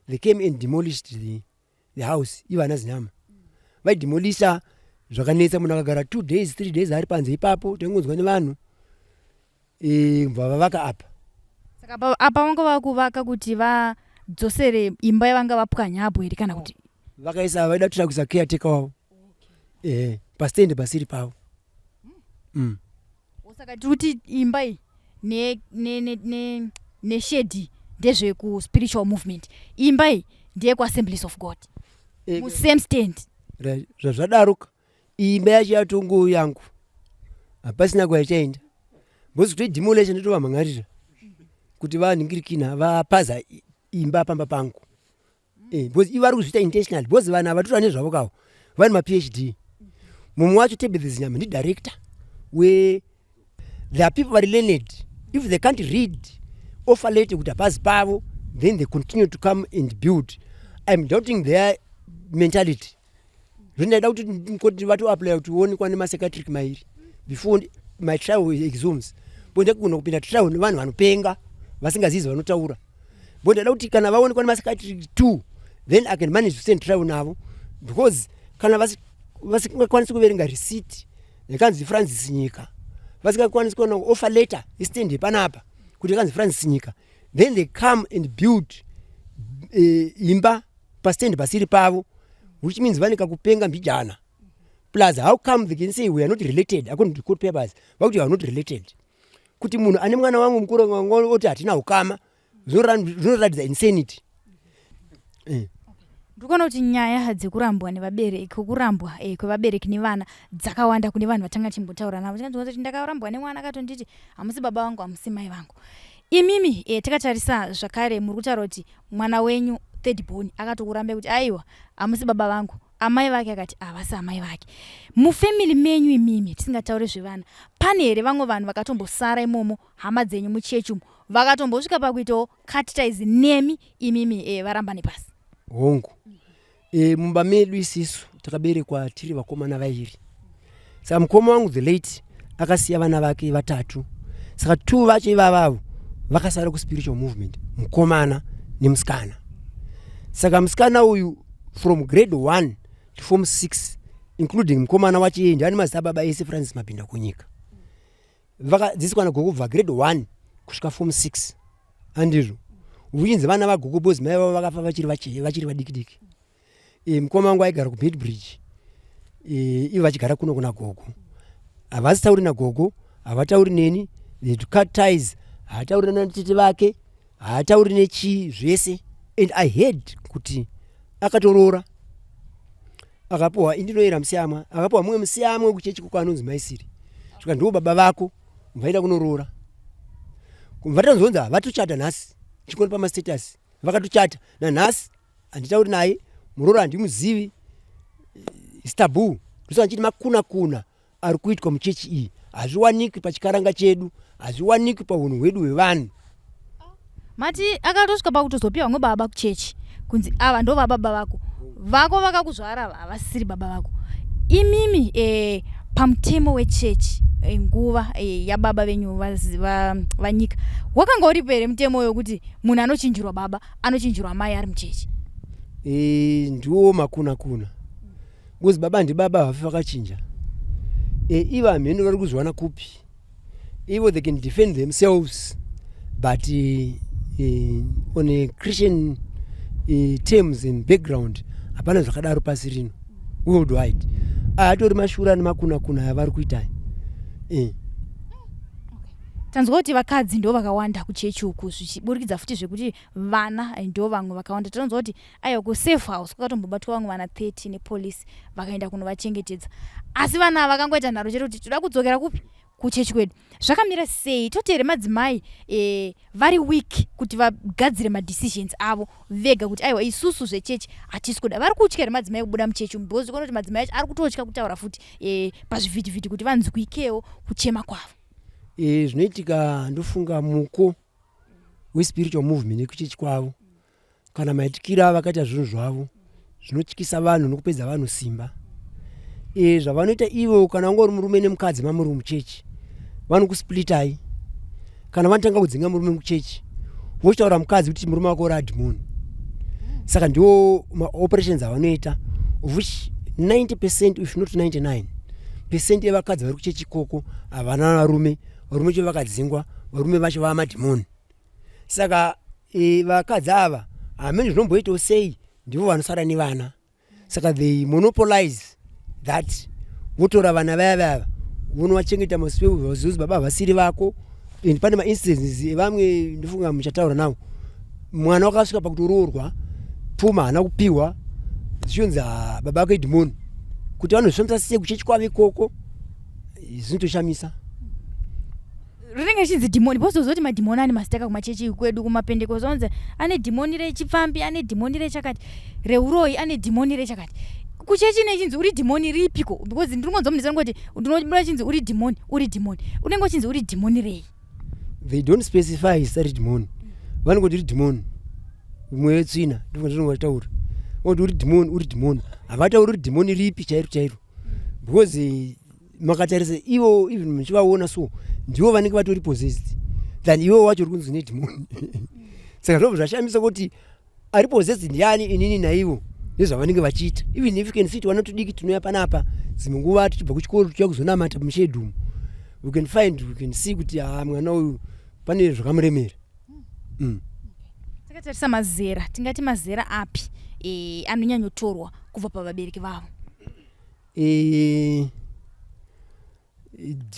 They came and demolished the house. Ivo ana Zinyama vaidemolisha zvakanetsa. Munhu akagara 2 days, 3 days ari panze ipapo, taingonzwa nevanhu, bva vavaka apa. Saka apa vanga vakuvaka kuti vadzosere imba yavanga vapwanya apo here, kana kuti? Vakaisa, vaida kutoda kuisa caretaker wavo pastand pasiri pavo. Saka tiri kuti imba iyi neshedhi ndezvekuspiritual movement, imba iyi ndeyekuAssemblies of God, musame stand. Right. Zvazvadaroka, imba yacho yatongo yangu, hapasina kwaichaenda because kutoidemolish ndotovamhangarira kuti vanhingirikina vapaza imba pamba pangu, because ivo vari kuzviita intentional, because vanhu ava totora nezvavo kavo vane maPhD. Mumwe wacho Tabitha Zinyama ndidirector we there are people vari learned. If they can't read offer letter kuti hapazi pavo, then they continue to come and build. I'm doubting their mentality. Zvindaida kuti vatoapply kuti uonekwa nemapsychiatric mairi before my trial exhumes, bo ndakugona kupinda trial nevanhu vanopenga vasingazivi vanotaura, bo ndaida kuti kana vaonekwa nemapsychiatric two, then I can manage to send trial navo, because kana vasingakwanisi kuverenga receipt yakanzi Francis Nyika, vasingakwanisi kuona offer letter istand yepanapa kuti yakanzi Francis Nyika, then they come and build imba pastand pasiri pavo. Which means vane kakupenga mbijana. Plus how come they can say we are not related according to court papers? Vakuti we are not related. Kuti munhu ane mwana wangu mukuru oti hatina ukama, zvinoratidza insanity. Ndikuona kuti nyaya dzekurambwa nevabereki, kurambwa kwevabereki nevana dzakawanda kune vanhu vatanga chimbotaura navo. Tinganzwa kuti ndakarambwa nemwana akatonditi hamusi baba vangu, hamusi mai vangu. Imimi takatarisa zvakare, muri kutaura kuti mwana wenyu third born akatokurambai kuti aiwa, hamusi baba vangu. Amai vake akati havasi amai vake. Mufamily menyu imimi, tisingatauri zvevana, pane here vamwe vanhu vakatombosara imomo, hama dzenyu muchechi umo, vakatombosvika pakuitawo cut ties nemi imimi varamba nepasi? Hongu. Mumba medu isisu takaberekwa tiri vakomana vairi. Saka mukoma wangu the late akasiya vana vake vatatu. Saka two vacho ivavavo vakasara kuspiritual movement, mukomana nemusikana. Saka musikana uyu from grade 1 to form 6, including mukomana wacho iye, ndiani mazita baba ese, Francis Mapinda kunyika, vakadzidziswa nagogo kubva grade 1 kusvika form 6, handizvo? Uchinzi vana vagogo because mai vavo vakafa vachiri vadiki diki. Mukoma wangu aigara kuBeitbridge, ivo vachigara kuno kuna gogo. Havasitauri nagogo, havatauri neni. They cut ties. Haatauri natete vake, haatauri nechii zvese. And I heard kuti akatoroora, akapuhwa indinoyera musiyamwa, akapuhwa mumwe musiyamwe kuchechi kuko anonzi Maisiri, svika ndiwo baba vako. Vaida kunoroora, vatanzonzi vatochata nhasi. Chikoni pamastatus vakatochata nanhasi. Handitauri naye muroora, handimuzivi. Its taboo. Ndosaka ndichiti makuna kuna ari kuitwa muchechi iyi hazviwanikwi pachikaranga chedu, hazviwanikwi paunhu hwedu hwevanhu. Mati akatosvika pakutozopiwa vamwe baba kuchechi kunzi ava ndo vababa vako, vako vakakuzvara havasiri baba vako. Imimi pamutemo wechechi, nguva yababa venyu vanyika, wakanga uripo here mutemo wekuti munhu anochinjirwa baba, anochinjirwa mai ari muchechi? Ndiwo makuna kuna, because baba ndibaba, havafi vakachinja. Ivo hamheno vari kuzviwana kupi. Ivo they can defend themselves, but on a Christian terms and background, hapana zvakadaro pasi rino worldwide. Atori mashura nemakuna kuna avari kuita. Tanzwa kuti vakadzi ndo vakawanda kuchechi uku, zvichiburikidza futi zvekuti vana ndo vamwe vakawanda. Tanzwa kuti aiwa, kusafe house kwakatombobatwa vamwe vana 30 nepolisi, vakaenda kunovachengetedza, asi vana ava vakangoita nharo chete kuti toda kudzokera kupi? Kuchechi kwedu. Zvakamira sei? Toti here madzimai vari weak kuti vagadzire madecisions avo vega kuti aiwa, isusu zvechechi hatisi kuda? Vari kutya here madzimai kubuda muchechi umu? Because kuona kuti madzimai acho ari kutotya kutaura futi pazvivhitivhiti kuti vanzwikewo kuchema kwavo. Zvinoitika, ndofunga muko wespiritual movement yekuchechi kwavo kana maitikiro avakaita zvinhu zvavo zvinotyisa vanhu nokupedza vanhu simba. Zvavanoita ivo, kana wanga uri murume nemukadzi mamuri muchechi, vanokusplitai. Kana vanotanga kudzinga murume muchechi, vochitaura mukadzi kuti murume wako uri adhimoni. Saka ndiwo maoperations avanoita, of which 90%, if not 99%, evakadzi vari kuchechi ikoko havana varume. Varume cho vakadzingwa, varume vacho vava madhimoni. Saka vakadzi ava hamene zvinomboitawo sei, ndivo vanosara nevana. Saka they monopolize that, votora vana vaya vaya, vonovachengeta masipevaziuzi baba havasiri vako. And pane mainstances evamwe, ndofunga muchataura navo, mwana wakasvika pakutoroorwa, pfuma haana kupiwa, zvichionzi baba vako idhimoni. Kuti vanozvifambisa sei kuchechi kwavo ikoko zvinotoshamisa. Rinenge richinzi dhimoni, because madhimoni ane mazita kumachechi kwedu kumapentekost. Onzi ane dhimoni rechipfambi, ane dhimoni rechakati, reuroyi, ane dhimoni rechakati. Kuchechi nechinzi uri dhimoni ripiko? Because ndinongonzwa munhu ngoti ndinobuda chinzi uri dhimoni, uri dhimoni. Unenge uchinzi uri dhimoni rei? They don't specify zita redhimoni. Vanongoti uri dhimoni, mweya wetsvina. Ndinonga vachitaura oti uri dhimoni, uri dhimoni. Havatauri uri dhimoni ripi chairo chairo, because makatarisa ivo, even muchivaona so, ndivo vanenge vatori possessed than ivo wacho uri kunzi nedhimoni. Saka zvobva zvashamisa kuti ari possessed ndiani, inini naivo, nezvavanenge vachiita. Even if you can see, tivana tudiki tinouya panapa dzimwe nguva tichibva kuchikoro, tichiuya kuzonamata mushed umu, we can find, we can see kuti ha, mwana uyu pane zvakamuremera. Takatarisa mazera, tingati mazera api? e, anonyanyotorwa kubva pavabereki vavo? E,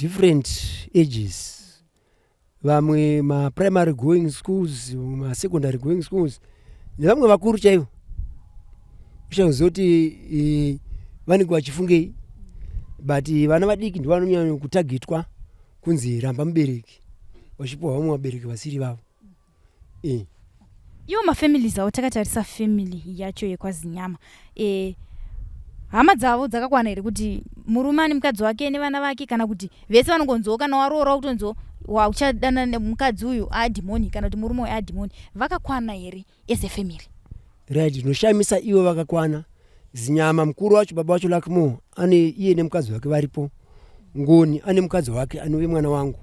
different ages, vamwe maprimary going schools, masecondary going schools, nevamwe vakuru chaivo. Ushakuziva kuti e, vanenge vachifungei, but vana vadiki ndo vanonyanya kutagitwa kunzi ramba mubereki, vachipiwa vamwe vabereki vasiri vavo e. Iwo mafamilies avo, takatarisa family yacho yekwaZinyama, e, hama dzavo dzakakwana here kuti murume ane mukadzi wake nevana vake, kana kuti vese vanongonzwawo kana waroora kutonzwa wauchadana nemukadzi uyu adhimoni, kana kuti murume uyu adhimoni? Vakakwana here as a family? Right, zvinoshamisa, ivo vakakwana. Zinyama mukuru wacho, baba wacho Lakmo, ane iye nemukadzi wake varipo. Ngoni ane mukadzi wake anove mwana wangu.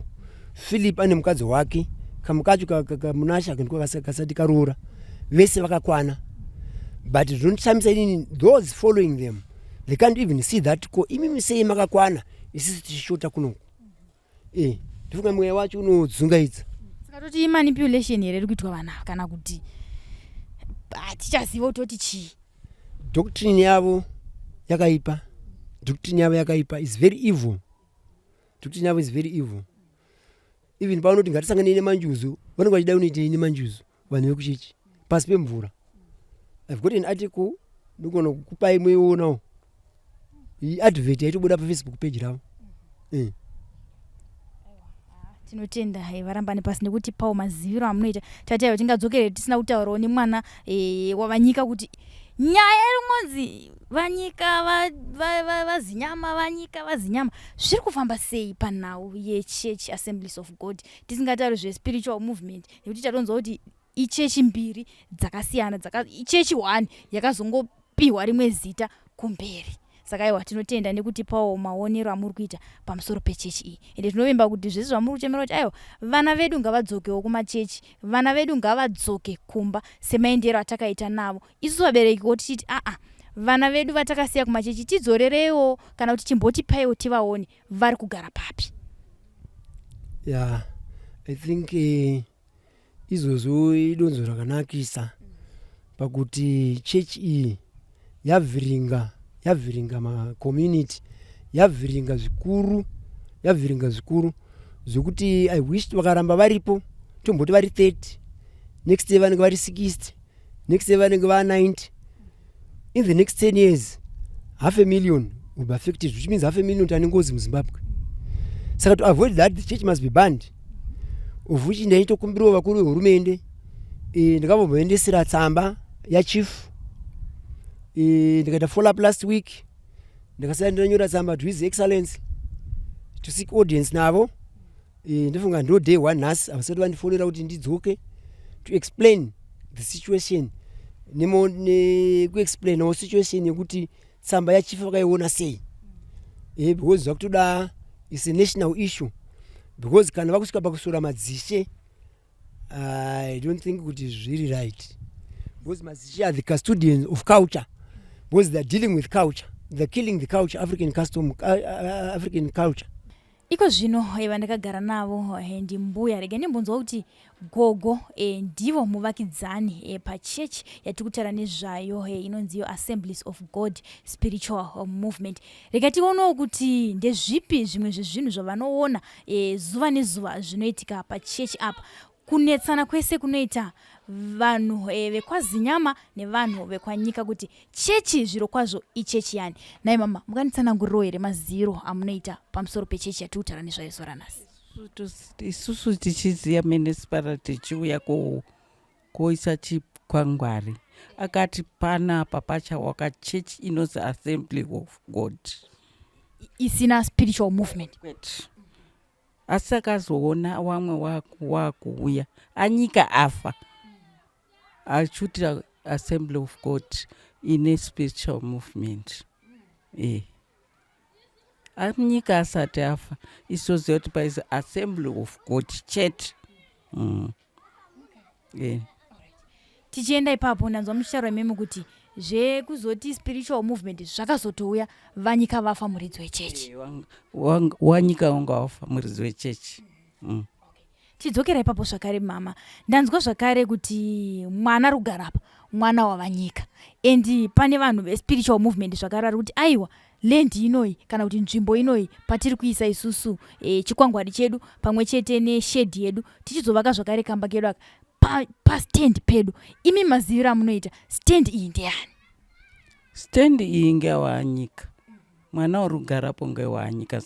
Philip ane mukadzi wake. Kamukacho kamunasha ndiko kasati karoora. Vese vakakwana, but zvinoshamisa inini, those following them, they can't even see that ko imimi sei makakwana, isusu tichishota kunoku? E, ndifunga mweya wacho unodzungaidza. Saka toti imanipulation here iri kuitwa vanhu ava, kana kuti hatichaziva kuti toti chii? Doctrine yavo yakaipa, doctrine yavo yakaipa, is very evil. Doctrine yavo is very evil. Even pavanoti ngatisanganei nemanjuzu, vanenge vachida kunoitei nemanjuzu? Vanhu vekuchechi pasi pemvura. I've got an article, ndogona kukupai muionawo, iadvert yaitobuda paFacebook page ravo eh. Tinotenda varambani pasi nekutipawo maziviro amunoita. Tataiwa tingadzokere tisina kutaurawo nemwana wavanyika kuti nyaya iri kungonzi vanyika vazinyama, vanyika vazinyama, zviri kufamba sei panhau yechurch Assemblies of God, tisingatauri zvespiritual movement, nekuti tatonzwa kuti ichechi mbiri dzakasiyana, ichechi one yakazongopiwa rimwe zita kumberi. Saka aiwa, tinotenda nekutipawo maonero amuri kuita pamusoro pechechi iyi, ende tinovimba kuti zvese zvamuri kuchemera kuti aiwa, vana vedu ngavadzokewo kumachechi, vana vedu ngavadzoke kumba semaendero atakaita navo isusu vaberekiwo, tichiti aa, vana vedu vatakasiya kumachechi tidzorereiwo, kana kuti chimbotipaiwo tivaone vari kugara papi. Yeah, I think izvozvo idonzo rakanakisa pakuti chechi iyi yavhiringa, yavhiringa macommunity, yavhiringa zvikuru, yavhiringa zvikuru zvekuti I wish vakaramba varipo, tomboti vari 30, next year vanenge vari 60, next year vanenge va90. In the next 10 years, half a million will be affected, which means half a million tane ngozi muZimbabwe. Saka to avoid that, the church must be banned, of which ndaitokumbirawo vakuru vehurumende. E, ndakambomboendesera tsamba yachief, e, ndikaita follow up last week, ndakasara ndanyora tsamba to His Excellence to seek audience navo. E, ndofunga ndo day one nhasi havasati vandifonera kuti ndidzoke to explain the situation, nekuexplainawo situation yekuti tsamba yachief vakaiona sei, e, because zvakutoda is a national issue, because kana vakusvika pakusora madzishe, I don't think kuti zviri right, because madzishe are the custodians of culture, because they're dealing with culture, they're killing the culture, African custom, African culture. Iko zvino vandakagara navo ndimbuya. Rega ndimbonzwa kuti gogo ndivo muvakidzani pachechi yatiri kutaura nezvayo, inonzi iyo Assemblies of God Spiritual Movement. Rega tionewo kuti ndezvipi zvimwe zvezvinhu zvavanoona zuva nezuva zvinoitika pachechi apa, kunetsana kwese kunoita vanhu vekwaZinyama nevanhu vekwanyika, kuti chechi zviro kwazvo ichechi yani. Nai mama, mukanditsanangurirawo here maziviro amunoita pamusoro pechechi yatiri kutaura nezvayo zuva ranhasi? Isusu tichiziva municipal, tichiuya koisa chikwangwari, akati panapa pachawaka chechi inonzi Assembly of God. Isina spiritual movement? Kwete, asi akazoona wamwe wakuuya anyika afa achutira Assembly of God ine spiritual movement. E, anyika asati afa, isoziva kuti paisi Assembly of God chete. E. Tichienda ipapo, ndanzwa muchitaura imimi kuti zvekuzoti spiritual movement zvakazotouya vanyika vafa, muridzi wechechi. Wanyika wanga wafa, muridzi wechechi. Tidzokera ipapo zvakare, mama, ndanzwa zvakare kuti mwana ari kugara apa mwana wavanyika and pane vanhu vespiritual movement zvakare vari kuti aiwa land inoyi kana kuti nzvimbo inoyi patiri kuisa isusu e, chikwangwari chedu pamwe chete neshedhi yedu tichizovaka zvakare kamba kedu aka pastand pa pedu. Imi maziviro amunoita stand iyi ndeyani? Stand iyi ngewanyika mwana uri kugarapo ngewanyika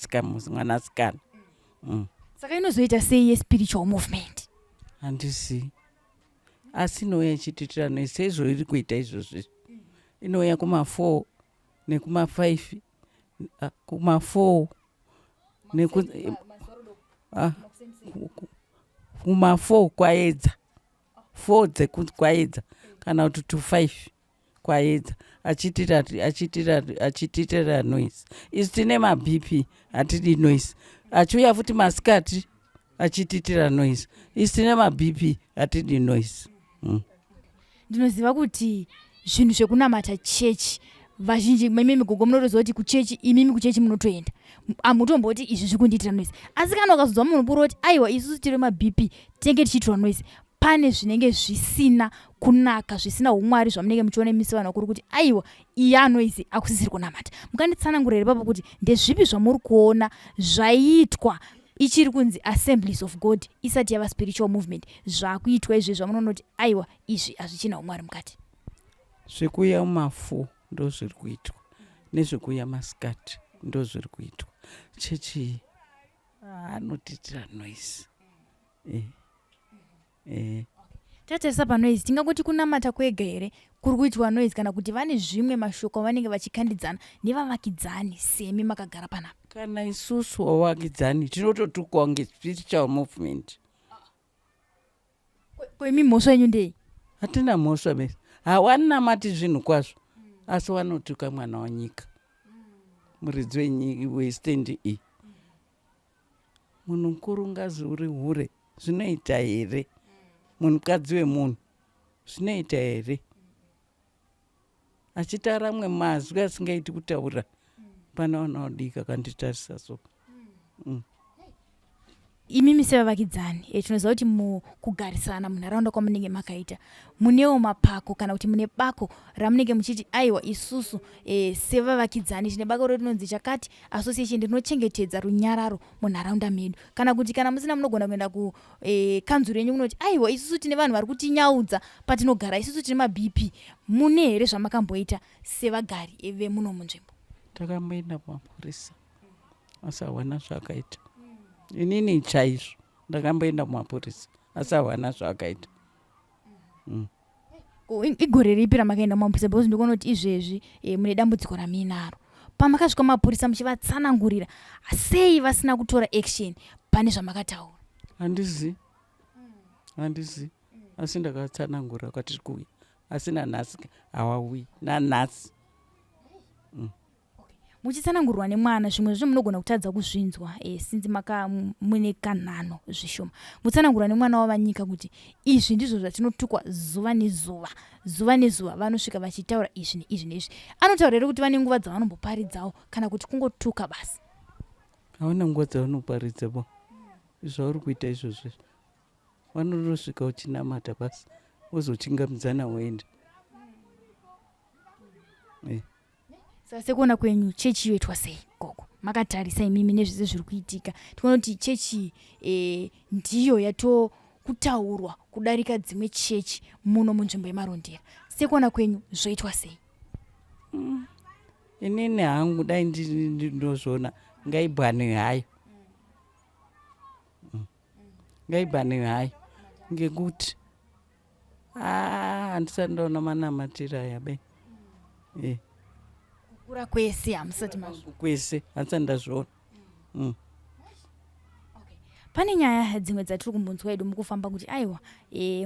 mwanasikana. Saka inozoita sei yespiritual movement? Handizii, asi inouya ichitiitira noise seizvo iri kuita izvozvi. Inouya kuma4 nekuma5, kuma4 kuma4 kwaedza, 4 dzekwaedza kana kuti to 5 kwaedza, achitiitira noise. Isu tine maBP, hatidi noise. Achiuya futi masikati achitiitira noise. Isu tine maBP, hatidi noise. Ndinoziva kuti zvinhu zvekunamata chechi vazhinji mimi gogo munotoziva kuti kuchechi, imimi kuchechi munotoenda, hamutomboti izvi zviri kundiitira noise. Asi kana ukazonzwa munhu mukuru oti aiwa, isusu tiri maBP, tinenge tichiitirwa noise, pane zvinenge zvisina kunaka, zvisina umwari zvamunenge muchiona imisi vanhu vakuru kuti aiwa, iyi anoise akusisiri kunamata. Mukanditsanangurira ipapo kuti ndezvipi zvamuri kuona zvaiitwa ichiri kunzi Assemblies of God, isati yava spiritual movement, zvakuitwa izvezvi zvamunoona kuti aiwa, izvi hazvichina umwari mukati? Zvekuuya muma4 ndo zviri kuitwa, nezvekuuya masikati ndo zviri kuitwa. Chechi anotiitira noise eh. Eh. Tatarisa panoise, tingangoti kunamata kwega here kuri kuitwa noise, kana kuti vane zvimwe mashoko avanenge vachikandidzana nevavakidzani semi makagara panapa? Kana isusu wavakidzani tinototukwa ngespiritual movement. Ko imi mhosva yenyu ndei? Hatina mhosva bese, hawanamati zvinhu kwazvo, asi wanotuka mwana wanyika, muridzi westand iyi. Munhu mukuru ngazi uri hure, zvinoita here? Munhukadzi wemunhu, zvinoita here? Achitaura amwe mazwi asingaiti kutaura pana vana vadiki akanditarisa so. Imimi sevavakidzani tinoziva kuti mukugarisana munharaunda kwamunenge makaita munewo mapako kana kuti mune bako ramunenge muchiti aiwa, isusu sevavakidzani tine bako rinonzi chakati association rinochengetedza runyararo munharaunda medu, kana kuti kana musina munogona kuenda kukanzuru yenyu kunoti aiwa, isusu tine vanhu vari kutinyaudza patinogara, isusu tine maBP. Mune here zvamakamboita sevagari vemuno munzvimbo? Takamboenda kumapurisa, asi hawana zvaakaita. Inini chaizvo ndakamboenda kumapurisa, asi hawana zvaakaita. Igore ripi ramakaenda kumapurisa? Because ndikuona kuti izvezvi mune dambudziko ramuinaro. Pamakasvika mapurisa muchivatsanangurira, sei vasina kutora action pane zvamakataura? Handizi, handizi, asi ndakatsanangura kwatiri kuuya, asi nanhasi hawauyi, nanhasi. Muchitsanangurwa nemwana, zvimwe zvacho munogona kutadza kuzvinzwa sinzi maka mune kanhano zvishoma. Mutsanangurwa nemwana wavanyika kuti izvi ndizvo zvatinotukwa zuva nezuva, zuva nezuva vanosvika vachitaura izvi neizvi neizvi. Anotaura here kuti vane nguva dzavanomboparidzawo, kana kuti kungotuka basi? Hauna nguva dzavanoparidza bo. Zvauri kuita izvozvo, vanotosvika uchinamata basi, wozochingamidzana woenda. Saka sekuona kwenyu chechi yoitwa sei, gogo, makatarisa imimi nezvese zviri kuitika? Tikuona kuti chechi ndiyo yatokutaurwa kudarika dzimwe chechi muno munzvimbo yeMarondera. Sekuona kwenyu zvoitwa sei? Inini hangu dai ndinozviona, ngaibhanwe hayo. Ngaibhanwe hayo, ngekuti handisati ndaona manamatiro aya be. Kukura kwese hamusati mazvo? Kwese handisati ndazviona. Pane nyaya dzimwe dzatiri kumbonzwa edu mukufamba kuti aiwa,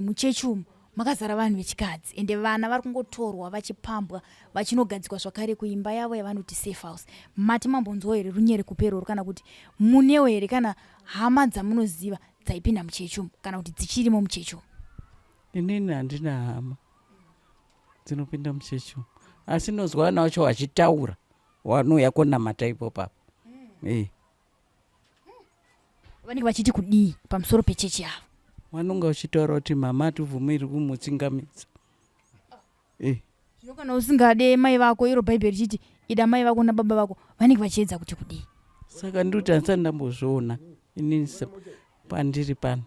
muchechi umu makazara vanhu vechikadzi, ende vana vari kungotorwa vachipambwa vachinogadzikwa zvakare kuimba yavo yavanoti safe house. Mati mambonzwawo here runyere kuperoro, kana kuti munewo here kana hama dzamunoziva dzaipinda muchechi umu, kana kuti dzichirimo muchechi umu? Inini handina hama dzinopinda muchechi umu, asi nozwa vana vacho vachitaura vanouya konamata ipo papo e. Vanenge vachiti kudii pamusoro pechechi yavo? Vanonga vachitaura kuti mama hatibvumiri kumutsingamidza. Eh. Zvino kana usingade mai vako iro bhaibheri richiti ida mai vako nababa vako vanenge vachiedza kuti kudii? Saka ndikuti handisati ndambozviona inini pandiri pano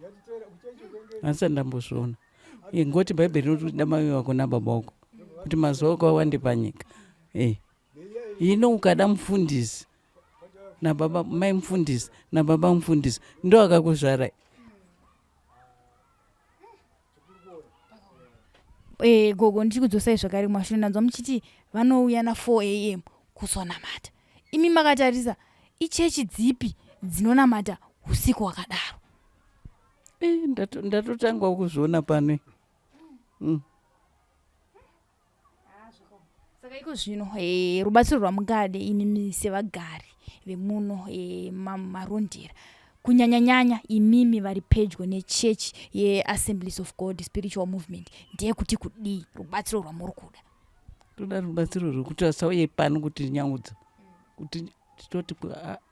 handisati ndambozviona eh, ngoti bhaibheri rinoti ida mai vako nababa vako kuti mazuva ako awande panyika eh. Hino ukada mufundisi nababa mai mufundisi nababa mufundisi ndo akakuzvarai Eh, gogo ndichikudzosai zvakare kumashure ndanzwa muchiti vanouya na 4 am kuzonamata imi makatarisa ichechi dzipi dzinonamata usiku hwakadaro eh, ndatotangwa kuzviona pano mm. Saka iko zvino e, rubatsiro rwamungade imimi sevagari vemuno e, marondera kunyanyanyanya imimi vari pedyo nechechi yeassemblies of god spiritual movement ndeyekuti kudii rubatsiro rwamuri kuda toda rubatsiro rwekuti asauye pano kuti nyaudza kuti titoti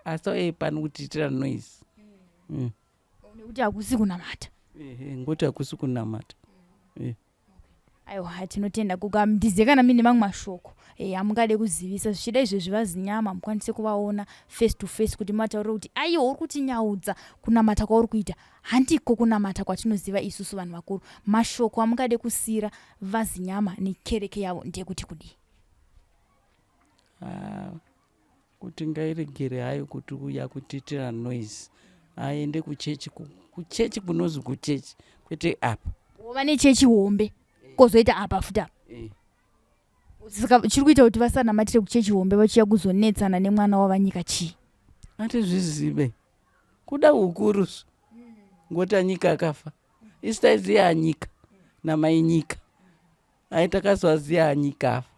asauye pano kutiitira noise mm. Nekuti hakusi kunamata ngokuti hakusi kunamata mm. Aiwa tinotenda kuka ndizive kana mine mamwe mashoko e, amungade kuzivisa zvichida izvezvi vazinyama mukwanise kuvaona face to face kuti mataurire kuti aiwa uri kutinyaudza kunamata kwauri kuita handiko kunamata kwatinoziva isusu vanhu vakuru mashoko amungade kusiira vazinyama nekereke yavo ndeyekuti kudii ah, kuti ngairegere hayo kuti uya kutiitira noise aende kuchechi kuchechi kunozi kuchechi kwete apa wova nechechi hombe kozoita apa futi apa eh. Saka chiri kuita kuti vasanamatire kuchechi hombe vachiya kuzonetsana nemwana wavanyika chii hatizvizive kuda ukuru ngoti anyika akafa isu taiziva anyika namainyika Ai takazoaziva anyika afa.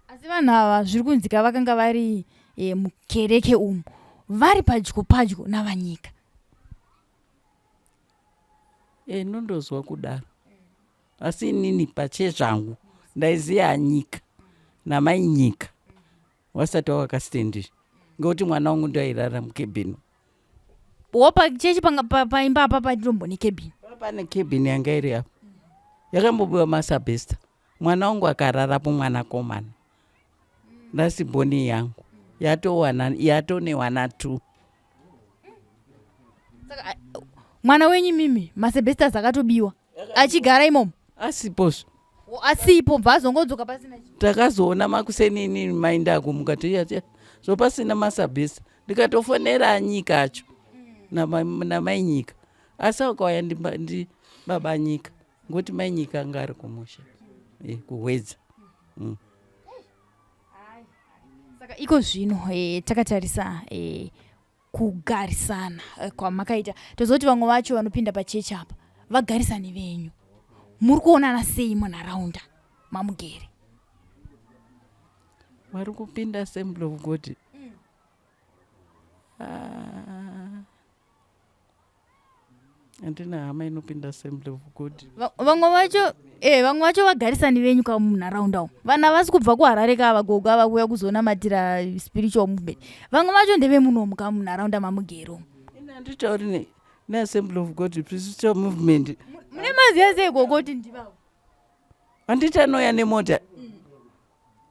Asi vanhu ava zviri kunzika vakanga vari e, mukereke umu vari padyo padyo navanyika. E, ndondozwa kudaro asi inini pachezvangu ndaiziva anyika namai nyika wasati wawakastendiri ngekuti mwana wangu ndoairara mukebhini wo pachechi paimba apa patinombone cabin pane cabin yanga iri apo yakambobiwa masabesta mwana wangu akararapo mwanakomana ndasibhoni yangu yatowana yatonewana two saka mwana wenyu mimi masebestas akatobiwa achigara imomo asipozvo asipo bva azongodzoka pasina takazoona makuseni inini mai ndakumuka tiyatia so pasina masabhisa ndikatofonera anyika acho mm. namai nyika asi akauya ndibaba nyika ngokuti mai nyika anga ari kumusha eh, kuhwedza mm. Saka iko zvino eh, takatarisa eh, kugarisana eh, kwamakaita tozoti vamwe vacho vanopinda pachechi apa vagarisani venyu muri kuonana sei munharaunda mamugere vari kupinda assembly of god mm. ah. Handina hama inopinda Assembly of God. Vamwe vacho eh vamwe vacho vagarisani venyu ka munharaunda umu. Vana vasi kubva kuHarare ka vagogo ava kuuya kuzonamatira spiritual movement. Vamwe vacho ndevemunomu ka munharaunda mamugero. Ini handitauri ne neAssembly of God spiritual movement. Mune maziva sei gogo kuti ndivavo? Handiti anouya nemota.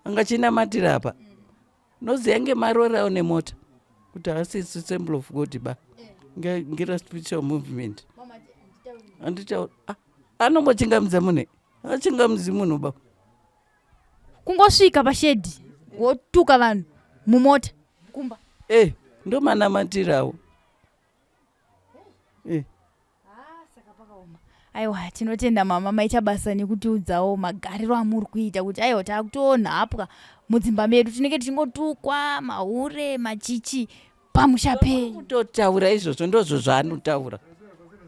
Angachinamatira apa. Noziva ngemarori awo nemota kuti haasi assembly of God ba. Ngera spiritual movement. Handitauri. Ah, anombochingamidza munhu. Achingamidzi munhu ba. Kungosvika pashedhi wotuka vanhu mumota kumba. Eh, ndomanamatirawo. Eh. Ah, saka pakaoma aiwa tinotenda mama maita basa nekutiudzawo magariro amuri kuita kuti aiwa takutonhapwa mudzimba medu tinenge tichingotukwa mahure machichi pamusha penyu kutotaura izvozvo ndozvo zvaanotaura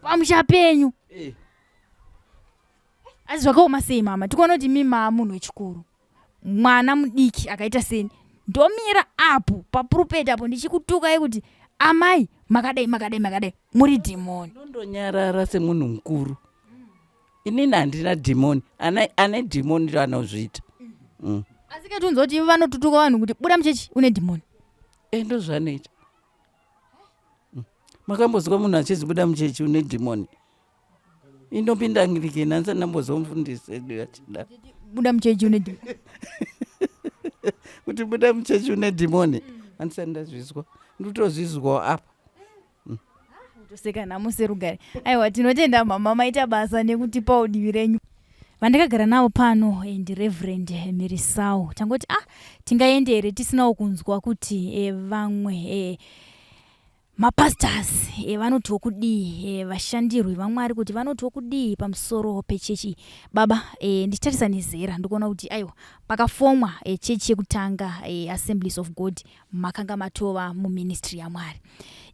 pamusha penyu eh. Asi zvakaoma sei mama tikuona kuti imi maa munhu wechikuru mwana mudiki akaita seni ndomira apo papurupeti apo ndichikutukai kuti amai makadai makadai makadai muri dhimoni ndondonyarara semunhu mukuru inini handina dhimoni ane dhimoni ndo anozviita mm. Asi ketunza kuti ivo vanotutuka vanhu kuti buda muchechi une dhimoni e eh, ndozvanoita mm. makambozwa munhu achizi buda muchechi une dhimoni inopinda anglican hanzi ndambozwa mufundisi edu achida Buda muchechi une dhimoni. Kuti buda muchechi une dhimoni. Handisati ndazvizwa. Ndikutozvizwawo apa. Kutoseka nhamo serugare. Aiwa, tinotenda mama, maita basa nekutipawo divi renyu. Vandakagara navo pano ndiReverend Mirisau. Tangoti ah, tingaende here tisinawo kunzwa kuti vamwe mapastors vanotiwo kudii, vashandirwi vaMwari kuti vanotiwo kudii pamusoro pechechi. Baba, ndichitarisa nezera, ndikuona kuti aiwa, pakafomwa chechi yekutanga, Assemblies of God, makanga matova muministry yaMwari.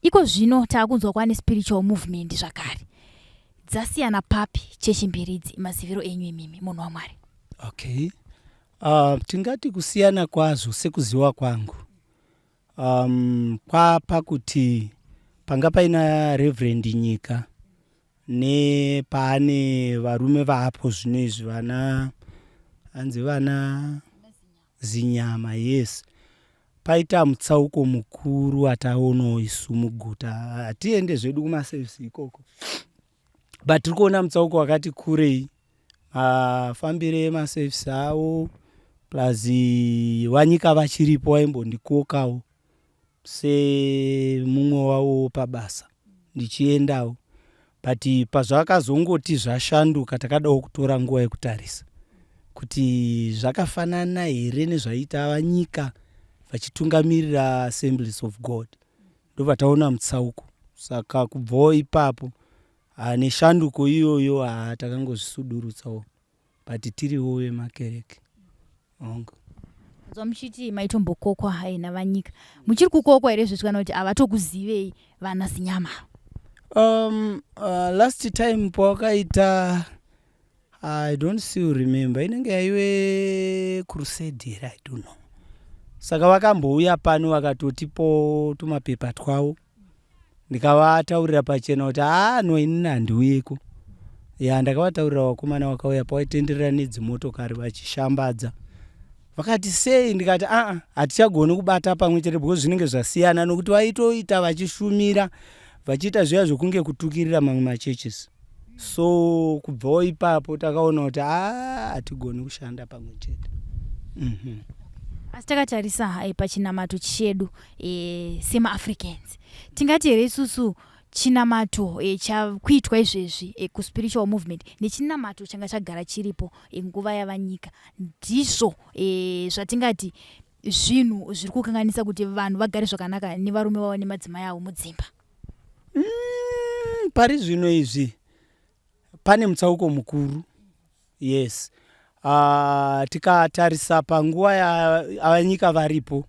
Iko zvino taakunzwa kwane spiritual movement zvakare. Dzasiyana papi chechi mbiri idzi, maziviro enyu imimi, munhu waMwari? Okay, tingati kusiyana kwazvo, sekuziva kwangu, kwapa kuti panga paina Reverend Nyika nepaane varume vaapo zvino izvi, vana hanzi vana Zinyama, yes, paita mutsauko mukuru wataonawo isu muguta. Hatiende zvedu kumasevhisi ikoko, but tiri kuona mutsauko wakati kurei, mafambire emasevhisi avo. Plus vaNyika vachiripo, vaimbondikokawo semumwe wavo pabasa, ndichiendawo, but pazvakazongoti zvashanduka, takadawo kutora nguva yekutarisa kuti zvakafanana here nezvaita vaNyika vachitungamirira Assemblies of God. Ndobva taona mutsauko. Saka kubvawo ipapo neshanduko iyoyo, haa, takangozvisudurutsawo, but tiriwo vemakereke hongu. Nzwa muchiti maitombokokwa naVaNyika. Muchiri kukokwa here izvezvi, kana kuti havatokuzivei vana Zinyama? Last time pawakaita, I don't still remember, inenge yaive crusade here, I don't know. Saka vakambouya pano, vakatotipo tumapepa twavo, ndikavataurira pachena kuti haa, no, inini handiuyeko. Ya, ndakavataurira. Vakomana vakauya pawaitenderera nedzimotokari vachishambadza, vakati sei, ndikati aa, hatichagoni kubata pamwe chete because zvinenge zvasiyana, nokuti vaitoita vachishumira vachiita zviya zvokunge kutukirira mamwe machurches. So kubvawo ipapo takaona kuti aa, hatigoni kushanda pamwe chete. Asi takatarisa pachinamato chedu semaAfricans, tingati here isusu chinamato chakuitwa izvezvi kuspiritual movement nechinamato changa chagara chiripo nguva yavaNyika ndizvo zvatingati zvinhu zviri kukanganisa kuti vanhu vagare zvakanaka nevarume vavo nemadzimai avo mudzimba? Pari zvino izvi pane mutsauko mukuru, yes. Tikatarisa panguva yaVanyika varipo,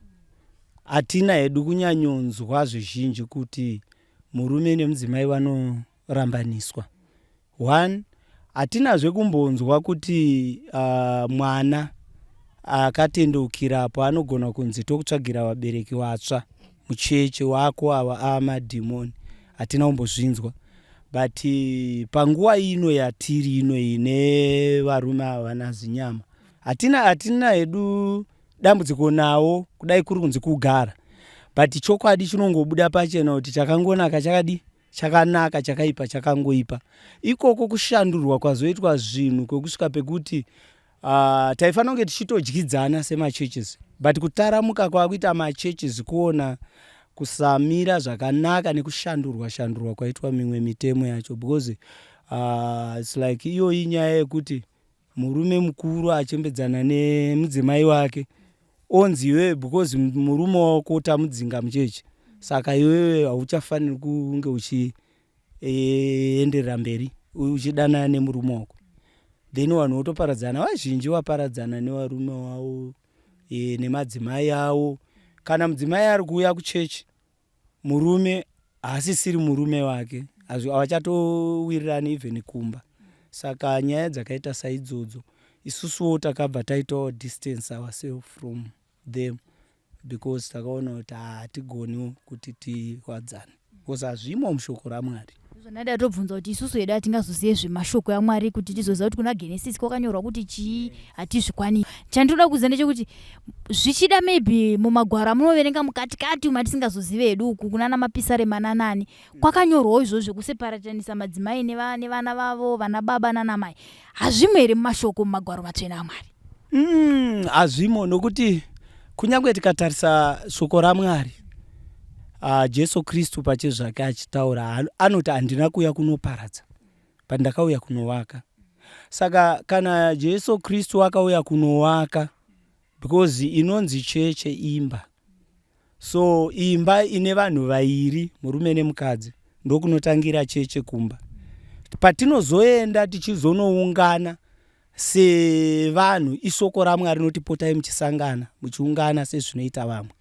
hatina hedu kunyanyonzwa zvizhinji kuti murume nemudzimai vanorambaniswa. One, hatinazve kumbonzwa kuti mwana akatendeukirapo anogona kunzi tokutsvagira vabereki vatsva, mucheche wako ava amadhimoni. Hatina kumbozvinzwa. But panguva ino yatiri ino ine varume ava vana Zinyama, hatina hedu dambudziko nawo kudai kuri kunzi kugara, but chokwadi chinongobuda pachena kuti chakangonaka chakadi chakanaka, chakaipa chakangoipa. Ikoko kushandurwa kwazoitwa zvinhu kwekusvika pekuti taifanira kunge tichitodyidzana semachurches, but kutaramuka kwakuita machurches, kuona kusamira zvakanaka nekushandurwa shandurwa kwaitwa mimwe mitemo yacho, because it's like iyoyi nyaya yekuti murume mukuru achembedzana nemudzimai wake, onzi iwewe because murume wako tamudzinga muchechi, saka iwewe hauchafaniri kunge uchienderera mberi uchidanana nemurume wako. Then vanhu votoparadzana, vazhinji vaparadzana nevarume vavo nemadzimai avo. Kana mudzimai ari kuuya kuchechi, murume haasisiri murume wake, havachatowirirani even kumba. Saka nyaya dzakaita saidzodzo, isusuwo takabva taitawo distance ourselves from them, because takaona kuti hatigoniwo kuti tiwadzane, because hazvimo mushoko raMwari. Zvandada tobvunza kuti isusu hedu hatingazozive zvemashoko aMwari kuti tizoziva kuti kuna Genesis kwakanyorwa kuti chii, hatizvikwani. Chandinoda kuziva ndechekuti zvichida maybe mumagwaro amunoverenga mukatikati umu atisingazozive hedu, uku kunana mapisarema nanani, kwakanyorwawo izvozvo zvekuseparatanisa madzimai nevana vavo, vana baba nanamai. Hazvimo here mumashoko, mumagwaro matsvene aMwari? Mm, hazvimo nokuti kunyange tikatarisa shoko ramwari uh, jesu kristu pachezvake achitaura anoti handina kuuya kunoparadza but ndakauya kunovaka saka kana jesu kristu akauya kunovaka because inonzi cheche imba so imba ine vanhu vairi murume nemukadzi ndokunotangira cheche kumba patinozoenda tichizonoungana sevanhu isoko ramwari rinoti potai muchisangana muchiungana sezvinoita vamwe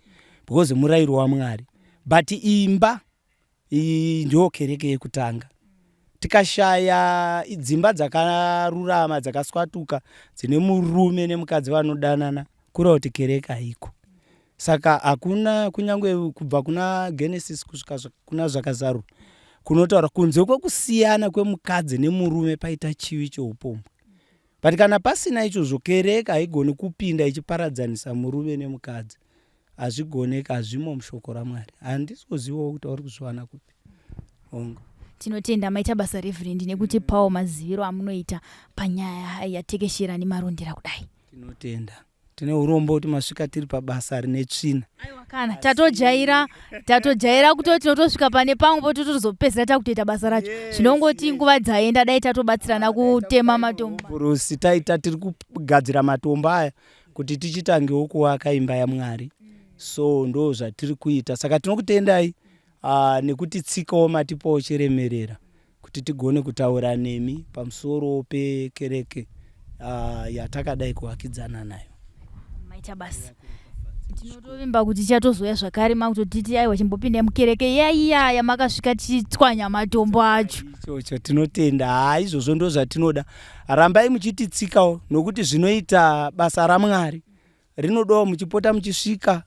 because murayiro wamwari but imba Iyi ndiyo kereke yekutanga. Tikashaya dzimba dzakarurama dzakaswatuka dzine murume nemukadzi vanodanana kureva kuti kereke haiko. Saka hakuna kunyange kubva kuna Genesis kusvika kuna Zvakazarurwa kunotaura kunze kwekusiyana kwemukadzi nemurume paita chivi cheupombwe. But kana pasina ichozvo kereke haigoni kupinda ichiparadzanisa murume nemukadzi. Hazvigoneki, hazvimo mushoko raMwari. Handisi kuzivawo kuti vari kuzviwana kupi. Hongu. Tinotenda maita basa Reverend nekutipawo maziviro amunoita panyaya yatekeshera nemarondera kudai. Tinotenda. Tine urombo kuti masvika tiri pabasa rine tsvina. Aiwa kana tatojaira tatojaira kutoti totosvika pane pamwe pototozopedzisira takutoita basa racho. Zvinongoti nguva dzaenda dai tatobatsirana kutema matombo. Bhurusi taita tiri kugadzira matombo aya kuti tichitangewo kuvaka imba yamwari so ndo zvatiri kuita saka tinokutendai uh, nekutitsikawo matipawo chiremerera kuti tigone kutaura nemi pamusoro pekereke uh, yatakadai kuvakidzana nayo maita basa tinotovimba kuti tichatozouya zvakare makutotiti aiwa chimbopindai mukereke yaiya yamakasvika tichitswanya matombo acho ichocho tinotenda haa izvozvo ndo zvatinoda rambai muchititsikawo nokuti zvinoita basa ramwari rinodawo muchipota muchisvika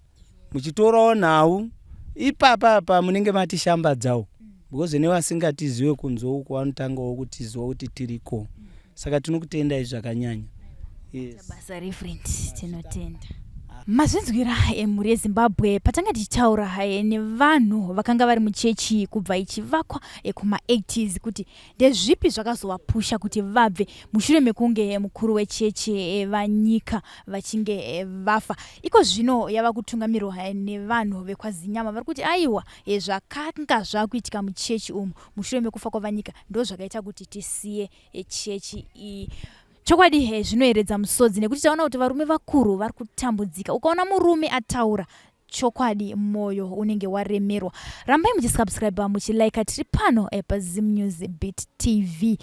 muchitorawo nhau ipapa apa munenge matishambadzawo because nevasingatiziwe kunze uko vanotangawo kutiziwa kuti tiriko saka tinokutendai zvakanyanya yes. basa referent tinotenda mazvinzwira emhuri yezimbabwe patanga tichitaura eh, nevanhu vakanga vari muchechi kubva ichivakwa eh, kuma-80s kuti Ndezvipi zvakazovapusha kuti vabve mushure mekunge mukuru wechechi eh, vanyika vachinge eh, vafa? Iko zvino yava kutungamirwa eh, nevanhu vekwaZinyama vari kuti aiwa zvakanga zvakuitika muchechi umu mushure mekufa kwavanyika ndozvakaita kuti tisiye chechi iyi. Chokwadi zvinoeredza musodzi nekuti taona kuti varume vakuru vari kutambudzika. Ukaona murume ataura Chokwadi moyo unenge waremerwa. Rambai muchisubscribe muchilike tiri pano eh, paZim News Beat TV.